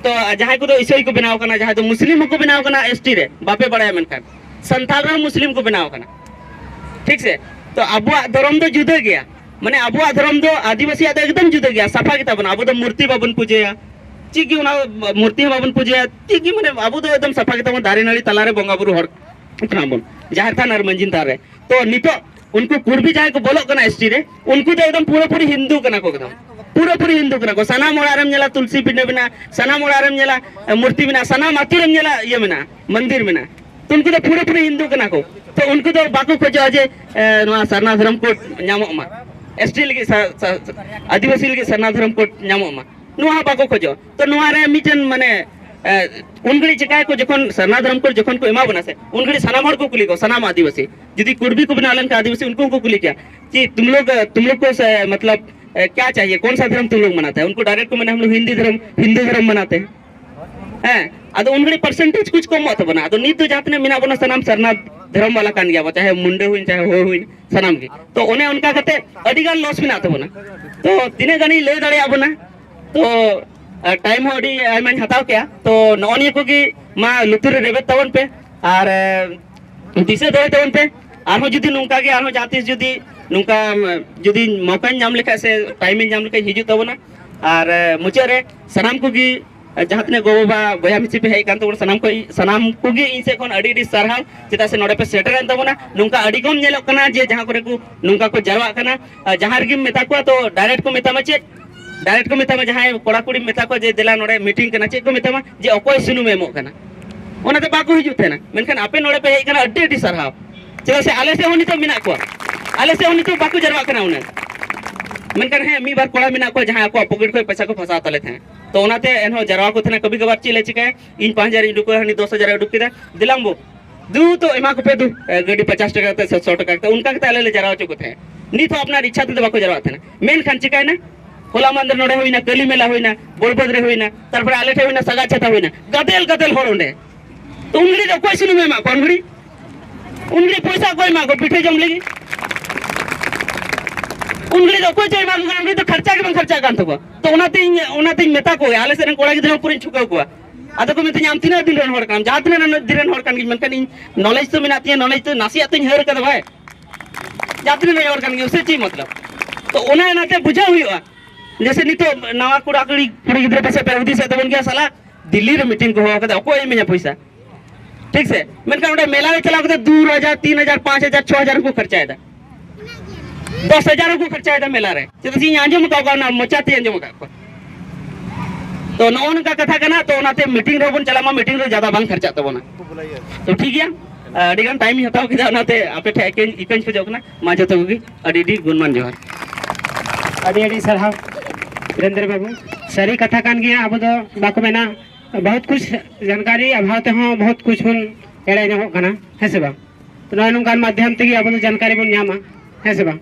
ᱛᱚ ᱡᱟᱦᱟᱸᱭ ᱠᱚᱫᱚ ᱤᱥᱟᱹᱭ ᱠᱚ ᱵᱮᱱᱟᱣ ᱠᱟᱱᱟ, ᱡᱟᱦᱟᱸᱭ ᱫᱚ ᱢᱩᱥᱞᱤᱢ ᱦᱚᱸᱠᱚ ᱵᱮᱱᱟᱣ ᱠᱟᱱᱟ ᱮᱥ ᱴᱤ ᱨᱮ, ᱵᱟᱯᱮ ᱵᱟᱲᱟᱭᱟ, ᱢᱮᱱᱠᱷᱟᱱ ᱥᱟᱱᱛᱟᱲ ᱨᱮᱦᱚᱸ ᱢᱩᱥᱞᱤᱢ ᱠᱚ ᱵᱮᱱᱟᱣ ᱠᱟᱱᱟ, ᱴᱷᱤᱠ ᱥᱮ? ᱛᱚ ᱟᱵᱚᱣᱟᱜ ᱫᱷᱚᱨᱚᱢ ᱫᱚ ᱡᱩᱫᱟᱹ ᱜᱮᱭᱟ, ᱢᱟᱱᱮ ᱟᱵᱚᱣᱟᱜ ᱫᱷᱚᱨᱚᱢ ᱫᱚ ᱟᱹᱫᱤᱵᱟᱹᱥᱤᱭᱟᱜ ᱫᱚ ᱮᱠᱫᱚᱢ ᱡᱩᱫᱟᱹ ᱜᱮᱭᱟ, ᱥᱟᱯᱷᱟ ᱜᱮᱛᱟ ᱵᱚᱱᱟ᱾ ᱟᱵᱚ ᱫᱚ ᱢᱩᱨᱛᱤ ᱵᱟᱵᱚᱱ ᱯᱩᱡᱟᱹᱭᱟ, ᱪᱮᱫ ᱜᱮ ᱚᱱᱟ ᱢᱩᱨᱛᱤ ᱦᱚᱸ ᱵᱟᱵᱚᱱ ᱯᱩᱡᱟᱹᱭᱟ, ᱪᱮᱫ ᱜᱮ, ᱢᱟᱱᱮ ᱟᱵᱚ ᱫᱚ ᱮᱠᱫᱚᱢ ᱥᱟᱯᱷᱟ ᱜᱮᱛᱟ ᱵᱚᱱ, ᱫᱟᱨᱮ ᱱᱟᱹᱲᱤ ᱛᱟᱞᱟᱨᱮ ᱵᱚᱸᱜᱟ ᱵᱩᱨᱩ ᱦᱚᱲ ᱠᱟᱱᱟ ᱵᱚᱱ, ᱡᱟᱦᱮᱨ ᱛᱷᱟᱱ ᱟᱨ ᱢᱟᱹᱡᱷᱤ ᱛᱷᱟᱱ ᱨᱮ᱾ ᱛᱚ ᱱᱤᱛᱚᱜ ᱩᱱᱠᱩ ᱠᱩᱲᱵᱤ ᱡᱟᱦᱟᱸᱭ ᱠᱚ ᱵᱚᱞᱚᱜ ᱠᱟᱱᱟ ᱮᱥ ᱴᱤ ᱨᱮ, ᱩᱱᱠᱩ ᱫᱚ ᱮᱠᱫᱚᱢ ᱯᱩᱨᱟᱹᱯᱩᱨᱤ ᱦᱤᱱᱫᱩ ᱠᱟᱱᱟ ᱠᱚ, ᱮᱠᱫᱚᱢ ᱯᱩᱨᱟᱹᱯᱩᱨᱤ ᱦᱤᱱᱫᱩ ᱠᱟᱱᱟ ᱠᱚ᱾ ᱥᱟᱱᱟᱢ ᱚᱲᱟᱜ ᱨᱮᱢ ᱧᱮᱞᱟ ᱛᱩᱞᱥᱤ ᱯᱤᱸᱰᱟᱹ ᱢᱮᱱᱟᱜᱼᱟ, ᱥᱟᱱᱟᱢ ᱚᱲᱟᱜ ᱨᱮᱢ ᱧᱮᱞᱟ, ᱮ, ᱢᱩᱨᱛᱤ ᱢᱮᱱᱟᱜᱼᱟ, ᱥᱟᱱᱟᱢ ᱟᱹᱛᱩ ᱨᱮᱢ ᱧᱮᱞᱟ ᱤᱭᱟᱹ ᱢᱮᱱᱟᱜᱼᱟ, ᱢᱚᱱᱫᱤᱨ ᱢᱮᱱᱟᱜᱼᱟ᱾ ᱛᱚ ᱩᱱᱠᱩ ᱫᱚ ᱯᱩᱨᱟᱹᱯᱩᱨᱤ ᱦᱤᱱᱫᱩ ᱠᱟᱱᱟ ᱠᱚ᱾ ᱛᱚ ᱩᱱᱠᱩ ᱫᱚ ᱵᱟᱠᱚ ᱠᱷᱚᱡᱚᱜᱼᱟ ᱡᱮ, ᱮ, ᱱᱚᱣᱟ ᱥᱟᱨᱱᱟ ᱫᱷᱚᱨᱚᱢ ᱠᱳᱰ ᱧᱟᱢᱚᱜ ᱢᱟ, ᱮᱥ ᱴᱤ ᱞᱟᱹᱜᱤᱫ ᱥᱟ-, ᱥᱟ-, ᱟᱹᱫᱤᱵᱟᱹᱥᱤ ᱞᱟᱹᱜᱤᱫ ᱥᱟᱨᱱᱟ ᱫᱷᱚᱨᱚᱢ ᱠᱳᱰ ᱧᱟᱢᱚᱜ ᱢᱟ, ᱱᱚᱣᱟ ᱦᱚᱸ ᱵᱟᱠᱚ ᱠᱷᱚᱡᱚᱜᱼᱟ᱾ ᱛᱚ ᱱᱚᱣᱟ ᱨᱮ ᱢᱤᱫᱴᱮᱱ, ᱢᱟᱱᱮ, ᱮ, ᱩᱱ ᱜᱷᱟᱹᱲᱤᱡ ᱪᱮᱠᱟᱭᱟᱠᱚ, ᱡᱚᱠᱷᱚᱱ ᱥᱟᱨᱱᱟ ᱫᱷᱚᱨᱚᱢ ᱠᱳᱰ ᱡᱚᱠᱷᱚᱱ ᱠᱚ ᱮᱢᱟ ᱵᱚᱱᱟ ᱥᱮ, ᱩᱱ ᱜᱷᱟᱹᱲᱤᱡ ᱥᱟᱱᱟᱢ ᱦᱚᱲ ᱠᱚ ᱠᱩᱞᱤ ᱠᱚᱣᱟ, ᱥᱟᱱᱟᱢ ᱟᱹᱫᱤᱵᱟᱹᱥᱤ, ᱡᱩᱫᱤ ᱠᱩᱲᱵᱤ ᱠᱚ ᱵᱮᱱᱟᱣ ᱞᱮᱱᱠᱷᱟᱱ ᱟᱹᱫᱤᱵᱟᱹᱥᱤ, ᱩᱱᱠᱩ ᱦᱚᱸᱠᱚ ᱠᱩᱞᱤ ᱠᱮᱭᱟ ᱡᱮ ᱛᱩᱢ ᱞᱳᱜ, ᱛᱩᱢ ᱞᱳᱜ ᱠᱚ ᱥᱮ, ᱢᱚᱛᱞᱚᱵ, ᱮ, ᱠᱭᱟ ᱪᱟᱦᱤᱭᱮ, ᱠᱚᱱ ᱥᱟ ᱫᱷᱚᱨᱚᱢ ᱛᱩᱢ ᱞᱳᱜ ᱢᱟᱱᱟᱛᱮ ᱦᱮ? ᱩᱱᱠᱩ ᱰᱟᱭᱨᱮᱠᱴ ᱠᱚ ᱢᱮᱱᱟ, ᱦᱟᱢ ᱞᱳᱜ ᱦᱤᱱᱫᱩ ᱫᱷᱚᱨᱚᱢ, ᱦᱤᱱᱫᱩ ᱫᱷᱚᱨᱚᱢ ᱢᱟᱱᱟᱛᱮ ᱦᱮ᱾ ᱦᱮᱸ, ᱟᱫᱚ ᱩᱱ ᱜᱷᱟᱹᱲᱤᱡ ᱯᱟᱨᱥᱮᱱᱴᱮᱡᱽ ᱠᱩᱪ ᱠᱚᱢᱚᱜ ᱛᱟᱵᱚᱱᱟ᱾ ᱟᱫᱚ ᱱᱤᱛ ᱫᱚ ᱡᱟᱦᱟᱸ ᱛᱤᱱᱟᱹᱜ ᱢᱮᱱᱟᱜ ᱵᱚᱱᱟ, ᱥᱟᱱᱟᱢ ᱥᱟᱨᱱᱟ ᱫᱷᱚᱨᱚᱢ ᱵᱟᱞᱟ ᱠᱟᱱ ᱜᱮᱭᱟ ᱵᱚ, ᱪᱟᱦᱮ ᱢᱩᱱᱰᱟᱹ ᱦᱩᱭ, ᱪᱟᱦᱮ ᱦᱳ ᱦᱩᱭ, ᱥᱟᱱᱟᱢ ᱜᱮ᱾ ᱛᱚ ᱚᱱᱮ ᱚᱱᱠᱟ ᱠᱟᱛᱮ ᱟᱹᱰᱤ ᱜᱟᱱ ᱞᱚᱥ ᱢᱮᱱᱟᱜ ᱛᱟᱵᱚᱱᱟ᱾ ᱛᱚ ᱛᱤᱱᱟᱹᱜ ᱜᱟᱱᱤᱧ ᱞᱟᱹᱭ ᱫᱟᱲᱮᱭᱟᱜ ᱵᱚᱱᱟ, ᱛᱚ ᱴᱟᱭᱤᱢ ᱦᱚᱸ ᱟᱹᱰᱤ ᱟᱭᱢᱟᱧ ᱦᱟᱛᱟᱣ ᱠᱮᱜᱼᱟ᱾ ᱛᱚ ᱱᱚᱜᱼᱚ ᱱᱤᱭᱟᱹ ᱠᱚᱜᱮ ᱢᱟ ᱞᱩᱛᱩᱨ ᱨᱮ ᱨᱮᱵᱮᱫ ᱛᱟᱵᱚᱱ ᱯᱮ ᱟᱨ, ᱮ, ᱫᱤᱥᱟᱹ ᱫᱚᱦᱚᱭ ᱛᱟᱵᱚᱱ ᱯᱮ᱾ ᱟᱨᱦᱚᱸ ᱡᱩᱫᱤ ᱱᱚᱝᱠᱟ ᱜᱮ ᱟᱨᱦᱚᱸ ᱡᱟᱦᱟᱸ ᱛᱤᱥ ᱡᱩᱫᱤ ᱱᱚᱝᱠᱟ, ᱮ, ᱡᱩᱫᱤ ᱢᱚᱠᱟᱧ ᱧᱟᱢ ᱞᱮᱠᱷᱟᱡ ᱥᱮ ᱴᱟᱭᱤᱢᱤᱧ ᱧᱟᱢ ᱞᱮᱠᱷᱟᱡ ᱦᱤᱡᱩᱜ ᱛᱟᱵᱚᱱᱟ᱾ ᱟᱨ, ᱮ, ᱢᱩᱪᱟᱹᱫ ᱨᱮ ᱥᱟᱱᱟᱢ ᱠᱚᱜᱮ, ᱮ, ᱡᱟᱦᱟᱸ ᱛᱤᱱᱟᱹᱜ ᱜᱚ-ᱵᱟᱵᱟ ᱵᱚᱭᱦᱟ ᱢᱤᱥᱤ ᱯᱮ ᱦᱮᱡ ᱟᱠᱟᱱ ᱛᱟᱵᱚᱱᱟ, ᱥᱟᱱᱟᱢ ᱠᱚ, ᱥᱟᱱᱟᱢ ᱠᱚᱜᱮ ᱤᱧ ᱥᱮᱫ ᱠᱷᱚᱱ ᱟᱹᱰᱤ ᱟᱹᱰᱤ ᱥᱟᱨᱦᱟᱣ, ᱪᱮᱫᱟᱜ ᱥᱮ ᱱᱚᱰᱮ ᱯᱮ ᱥᱮᱴᱮᱨᱮᱱ ᱛᱟᱵᱚᱱᱟ᱾ ᱱᱚᱝᱠᱟ ᱟᱹᱰᱤ ᱠᱚᱢ ᱧᱮᱞᱚᱜ ᱠᱟᱱᱟ ᱡᱮ ᱡᱟᱦᱟᱸ ᱠᱚᱨᱮ ᱠᱚ ᱱᱚᱝᱠᱟ ᱠᱚ ᱡᱟᱨᱣᱟᱜ ᱠᱟᱱᱟ᱾ ᱟᱨ ᱡᱟᱦᱟᱸ ᱨᱮᱜᱮᱢ ᱢᱮᱛᱟ ᱠᱚᱣᱟ ᱛᱚ ᱰᱟᱭᱨᱮᱠᱴ ᱠᱚ ᱢᱮᱛᱟᱢᱟ ᱪᱮᱫ? ᱰᱟᱭᱨᱮᱠᱴ ᱠᱚ ᱢᱮᱛᱟᱢᱟ, ᱡᱟᱦᱟᱸᱭ ᱠᱚᱲᱟ ᱠᱩᱲᱤᱢ ᱢᱮᱛᱟ ᱠᱚᱣᱟ ᱡᱮ ᱫᱮᱞᱟ ᱱᱚᱰᱮ ᱢᱤᱴᱤᱝ ᱠᱟᱱᱟ, ᱪᱮᱫ ᱠᱚ ᱢᱮᱛᱟᱢᱟ? ᱡᱮ ᱚᱠᱚᱭ ᱥᱩᱱᱩᱢᱮ ᱮᱢᱚᱜ ᱠᱟᱱᱟ? ᱚᱱᱟᱛᱮ ᱵᱟᱠᱚ ᱦᱤᱡᱩᱜ ᱛᱟᱦᱮᱱᱟ᱾ ᱢᱮᱱᱠᱷᱟᱱ ᱟᱯᱮ ᱱᱚᱰᱮ ᱯᱮ ᱦᱮᱡ ᱠᱟᱱᱟ, ᱟᱹᱰᱤ ᱟᱹᱰᱤ ᱥᱟᱨᱦᱟᱣ᱾ ᱪᱮᱫᱟᱜ ᱥᱮ ᱟᱞᱮ ᱥᱮᱫ ᱦᱚᱸ ᱱᱤᱛᱚᱜ ᱢᱮᱱᱟᱜ ᱠᱚᱣᱟ, ᱟᱞᱮ ᱥᱮᱫ ᱦᱚᱸ ᱱᱤᱛᱚᱜ ᱵᱟᱠᱚ ᱡᱟᱨᱣᱟᱜ ᱠᱟᱱᱟ ᱩᱱᱟᱹᱜ᱾ ᱢᱮᱱᱠᱷᱟᱱ ᱦᱮᱸ, ᱢᱤᱫ ᱵᱟᱨ ᱠᱚᱲᱟ ᱢᱮᱱᱟᱜ ᱠᱚᱣᱟ ᱡᱟᱦᱟᱸᱭ ᱟᱠᱚᱣᱟᱜ ᱯᱚᱠᱮᱴ ᱠᱷᱚᱱ ᱯᱚᱭᱥᱟ ᱠᱚ ᱯᱷᱟᱥᱟᱣ ᱛᱟᱞᱮ ᱛᱟᱦᱮᱸᱫ, ᱛᱚ ᱚᱱᱟᱛᱮ ᱮᱱᱦᱚᱸ ᱡᱟᱨᱣᱟ ᱠᱚ ᱛᱟᱦᱮᱱᱟ᱾ ᱠᱟᱵᱷᱤ ᱠᱟᱵᱷᱟᱨ ᱪᱮᱫ ᱞᱮ ᱪᱤᱠᱟᱹᱭᱟ, ᱤᱧ ᱯᱟᱸᱪ ᱦᱟᱡᱟᱨ ᱤᱧ ᱩᱰᱩᱠ ᱠᱮᱫᱟ, ᱦᱟᱹᱱᱤ ᱫᱚᱥ ᱦᱟᱡᱟᱨ ᱮ ᱩᱰᱩᱠ ᱠᱮᱫᱟ, ᱫᱮᱞᱟᱝ ᱵᱚ, ᱫᱩ ᱛᱚ ᱮᱢᱟ ᱠᱚᱯᱮ, ᱫᱩ, ᱮ, ᱜᱟᱹᱰᱤ ᱯᱚᱪᱟᱥ ᱴᱟᱠᱟ ᱠᱟᱛᱮ ᱥᱮ ᱥᱚ ᱴᱟᱠᱟ ᱠᱟᱛᱮ, ᱚᱱᱠᱟ ᱠᱟᱛᱮ ᱟᱞᱮ ᱞᱮ ᱡᱟᱨᱣᱟ ᱦᱚᱪᱚ ᱠᱚ ᱛᱟᱦᱮᱸᱫ᱾ ᱱᱤᱛ ᱦᱚᱸ ᱟᱯᱱᱟᱨ ᱤᱪᱪᱷᱟ ᱛᱮᱫᱚ ᱵᱟᱠᱚ ᱡᱟᱨᱣᱟᱜ ᱛᱟᱦᱮᱱᱟ᱾ ᱢᱮᱱᱠᱷᱟᱱ ᱪᱤᱠᱟᱹᱭᱮᱱᱟ? ᱦᱚᱞᱟ ᱢᱟᱦᱫᱮᱨ ᱱᱚᱰᱮ ᱦᱩᱭᱱᱟ, ᱠᱟᱹᱞᱤ ᱢᱮᱞᱟ ᱦᱩᱭᱱᱟ, ᱵᱚᱲᱵᱟᱹᱫᱽ ᱨᱮ ᱦᱩᱭᱱᱟ, ᱛᱟᱨᱯᱚᱨᱮ ᱟᱞᱮ ᱴᱷᱮᱱ ᱦᱩᱭᱱᱟ, ᱥᱟᱜᱟᱫ ᱪᱷᱟᱛᱟ ᱦᱩᱭᱱᱟ, ᱜᱟᱫᱮᱞ ᱜᱟᱫᱮᱞ ᱦᱚᱲ ᱚᱸᱰᱮ᱾ ᱛᱚ ᱩᱱ ᱜᱷᱟᱹᱲᱤᱡ ᱫᱚ ᱚᱠᱚᱭ ᱥᱩᱱᱩᱢᱮ ᱮᱢᱟ ᱠᱚᱣᱟ? ᱩᱱ ᱜᱷᱟᱹᱲᱤᱡ, ᱩᱱ ᱜᱷᱟᱹᱲᱤᱡ ᱯᱚᱭᱥᱟ ᱚᱠᱚᱭ ᱮᱢᱟ ᱠᱚᱣᱟ ᱯᱤᱴᱷᱟᱹ ᱡᱚᱢ ᱞᱟᱹᱜᱤᱫ? ᱩᱱ ᱜᱷᱟᱹᱲᱤᱡ ᱫᱚ ᱚᱠᱚᱭ ᱪᱚᱭ ᱮᱢᱟ ᱠᱚ ᱠᱟᱱᱟ, ᱩᱱ ᱜᱷᱟᱹᱲᱤᱡ ᱫᱚ ᱠᱷᱟᱨᱪᱟ ᱜᱮ ᱵᱟᱝ ᱠᱷᱟᱨᱪᱟᱜ ᱠᱟᱱ ᱛᱟᱠᱚᱣᱟ᱾ ᱛᱚ ᱚᱱᱟᱛᱮ ᱤᱧ, ᱚᱱᱟᱛᱮᱧ ᱢᱮᱛᱟ ᱠᱚᱣᱟ, ᱟᱞᱮ ᱥᱮᱫ ᱨᱮᱱ ᱠᱚᱲᱟ ᱜᱤᱫᱽᱨᱟᱹ ᱦᱚᱸ ᱯᱩᱨᱟᱹᱧ ᱪᱷᱩᱴᱟᱹᱣ ᱠᱚᱣᱟ᱾ ᱟᱫᱚ ᱠᱚ ᱢᱮᱛᱟᱹᱧᱟ, "ᱟᱢ ᱛᱤᱱᱟᱹᱜ ᱫᱤᱱ ᱨᱮᱱ ᱦᱚᱲ ᱠᱟᱱᱟᱢ?" ᱡᱟᱦᱟᱸ ᱛᱤᱱᱟᱹᱜ ᱫᱤᱱ ᱨᱮᱱ ᱦᱚᱲ ᱠᱟᱱ ᱜᱤᱧ, ᱢᱮᱱᱠᱷᱟᱱ ᱤᱧ ᱱᱚᱞᱮᱡᱽ ᱛᱚ ᱢᱮᱱᱟᱜ ᱛᱤᱧᱟᱹ, ᱱᱚᱞᱮᱡᱽ ᱛᱚ ᱱᱟᱥᱮᱭᱟᱜ ᱛᱚᱧ ᱦᱟᱹᱨ ᱠᱟᱫᱟ ᱵᱷᱟᱭ᱾ ᱡᱟᱦᱟᱸ ᱛᱤᱱᱟᱹᱜ ᱨᱮᱱ ᱦᱚᱲ ᱠᱟᱱ ᱜᱤᱧ, ᱥᱮ ᱪᱮᱫ ᱢᱚᱛᱞᱚᱵ? ᱛᱚ ᱚᱱᱟ, ᱚᱱᱟᱛᱮ ᱵᱩᱡᱷᱟᱹᱣ ᱦᱩᱭᱩᱜᱼᱟ᱾ ᱡᱮᱭᱥᱮ ᱱᱤᱛᱚᱜ ᱱᱟᱣᱟ ᱠᱚᱲᱟ ᱠᱩᱲᱤ, ᱠᱩᱲᱤ ᱜᱤᱫᱽᱨᱟᱹ ᱯᱟᱥᱮᱡ ᱯᱮ ᱦᱩᱫᱤᱥᱮᱫ ᱛᱟᱵᱚᱱ ᱜᱮᱭᱟ, ᱥᱟᱞᱟ ᱫᱤᱞᱞᱤ ᱨᱮ ᱢᱤᱴᱤᱝ ᱠᱚ ᱦᱚᱦᱚ ᱠᱟᱫᱟ, ᱚᱠᱚᱭ ᱮᱢᱟᱹᱧᱟ ᱯᱚᱭᱥᱟ? ᱴᱷᱤᱠ ᱥᱮ? ᱢᱮᱱᱠᱷᱟᱱ ᱚᱸᱰᱮ ᱢᱮᱞᱟ ᱨᱮ ᱪᱟᱞᱟᱣ ᱠᱟᱛᱮ ᱫᱩ ᱦᱟᱡᱟᱨ, ᱛᱤᱱ ᱦᱟᱡᱟᱨ, ᱯᱟᱸᱪ ᱦᱟᱡᱟᱨ, ᱪᱷᱚ ᱦᱟᱡᱟᱨ ᱦᱚᱸᱠᱚ ᱠᱷᱚᱨᱪᱟᱭᱮᱫᱟ, ᱫᱚᱥ ᱦᱟᱡᱟᱨ ᱦᱚᱸᱠᱚ ᱠᱷᱚᱨᱪᱟᱭᱮᱫᱟ ᱢᱮᱞᱟ ᱨᱮ᱾ ᱪᱮᱫᱟᱜ ᱥᱮ ᱤᱧ ᱟᱸᱡᱚᱢ ᱟᱠᱟᱫ ᱠᱚᱣᱟ, ᱚᱱᱟ ᱢᱚᱪᱟᱛᱮᱧ ᱟᱸᱡᱚᱢ ᱟᱠᱟᱫ ᱠᱚᱣᱟ᱾ ᱛᱚ ᱱᱚᱜᱼᱚ ᱱᱚᱝᱠᱟ ᱠᱟᱛᱷᱟ ᱠᱟᱱᱟ᱾ ᱛᱚ ᱚᱱᱟᱛᱮ ᱢᱤᱴᱤᱝ ᱨᱮᱦᱚᱸ ᱵᱚᱱ ᱪᱟᱞᱟᱜ ᱢᱟ, ᱢᱤᱴᱤᱝ ᱨᱮ ᱡᱟᱫᱟ ᱵᱟᱝ ᱠᱷᱚᱨᱪᱟᱜ ᱛᱟᱵᱚᱱᱟ᱾ ᱛᱚ ᱴᱷᱤᱠ ᱜᱮᱭᱟ, ᱟᱹᱰᱤ ᱜᱟᱱ ᱴᱟᱭᱤᱢ ᱤᱧ ᱦᱟᱛᱟᱣ ᱠᱮᱫᱟ, ᱚᱱᱟᱛᱮ ᱟᱯᱮ ᱴᱷᱮᱱ ᱤᱠᱟᱹᱧ, ᱤᱠᱟᱹᱧ ᱠᱷᱚᱡᱚᱜ ᱠᱟᱱᱟ᱾ ᱢᱟ ᱡᱚᱛᱚ ᱠᱚᱜᱮ ᱟᱹᱰᱤ ᱟᱹᱰᱤ ᱜᱩᱱᱢᱟᱱ ᱡᱚᱦᱟᱨ᱾ ᱟᱹᱰᱤ ᱟᱹᱰᱤ ᱥᱟᱨᱦᱟᱣ ᱵᱤᱨᱮᱱᱫᱨᱚ ᱵᱟᱹᱵᱩ, ᱥᱟᱹᱨᱤ ᱠᱟᱛᱷᱟ ᱠᱟᱱ ᱜᱮᱭᱟ᱾ ᱟᱵᱚ ᱫᱚ ᱵᱟᱠᱚ ᱢᱮᱱᱟ, ᱵᱚᱦᱩᱛ ᱠᱩᱪ ᱡᱟᱱᱠᱟᱨᱤ ᱚᱵᱷᱟᱣ ᱛᱮᱦᱚᱸ ᱵᱚᱦᱩᱛ ᱠᱩᱪ ᱵᱚᱱ ᱮᱲᱮ ᱧᱚᱜᱚᱜ ᱠᱟᱱᱟ, ᱦᱮᱸ ᱥᱮ ᱵᱟᱝ? ᱛᱚ ᱱᱚᱜᱼᱚᱭ ᱱᱚᱝᱠᱟᱱ ᱢᱟᱫᱽᱫᱷᱚᱢ ᱛᱮᱜᱮ ᱟᱵᱚ ᱫᱚ ᱡᱟᱱᱠᱟᱨᱤ ᱵᱚᱱ ᱧᱟᱢᱟ, ᱦᱮᱸ ᱥᱮ ᱵᱟᱝ?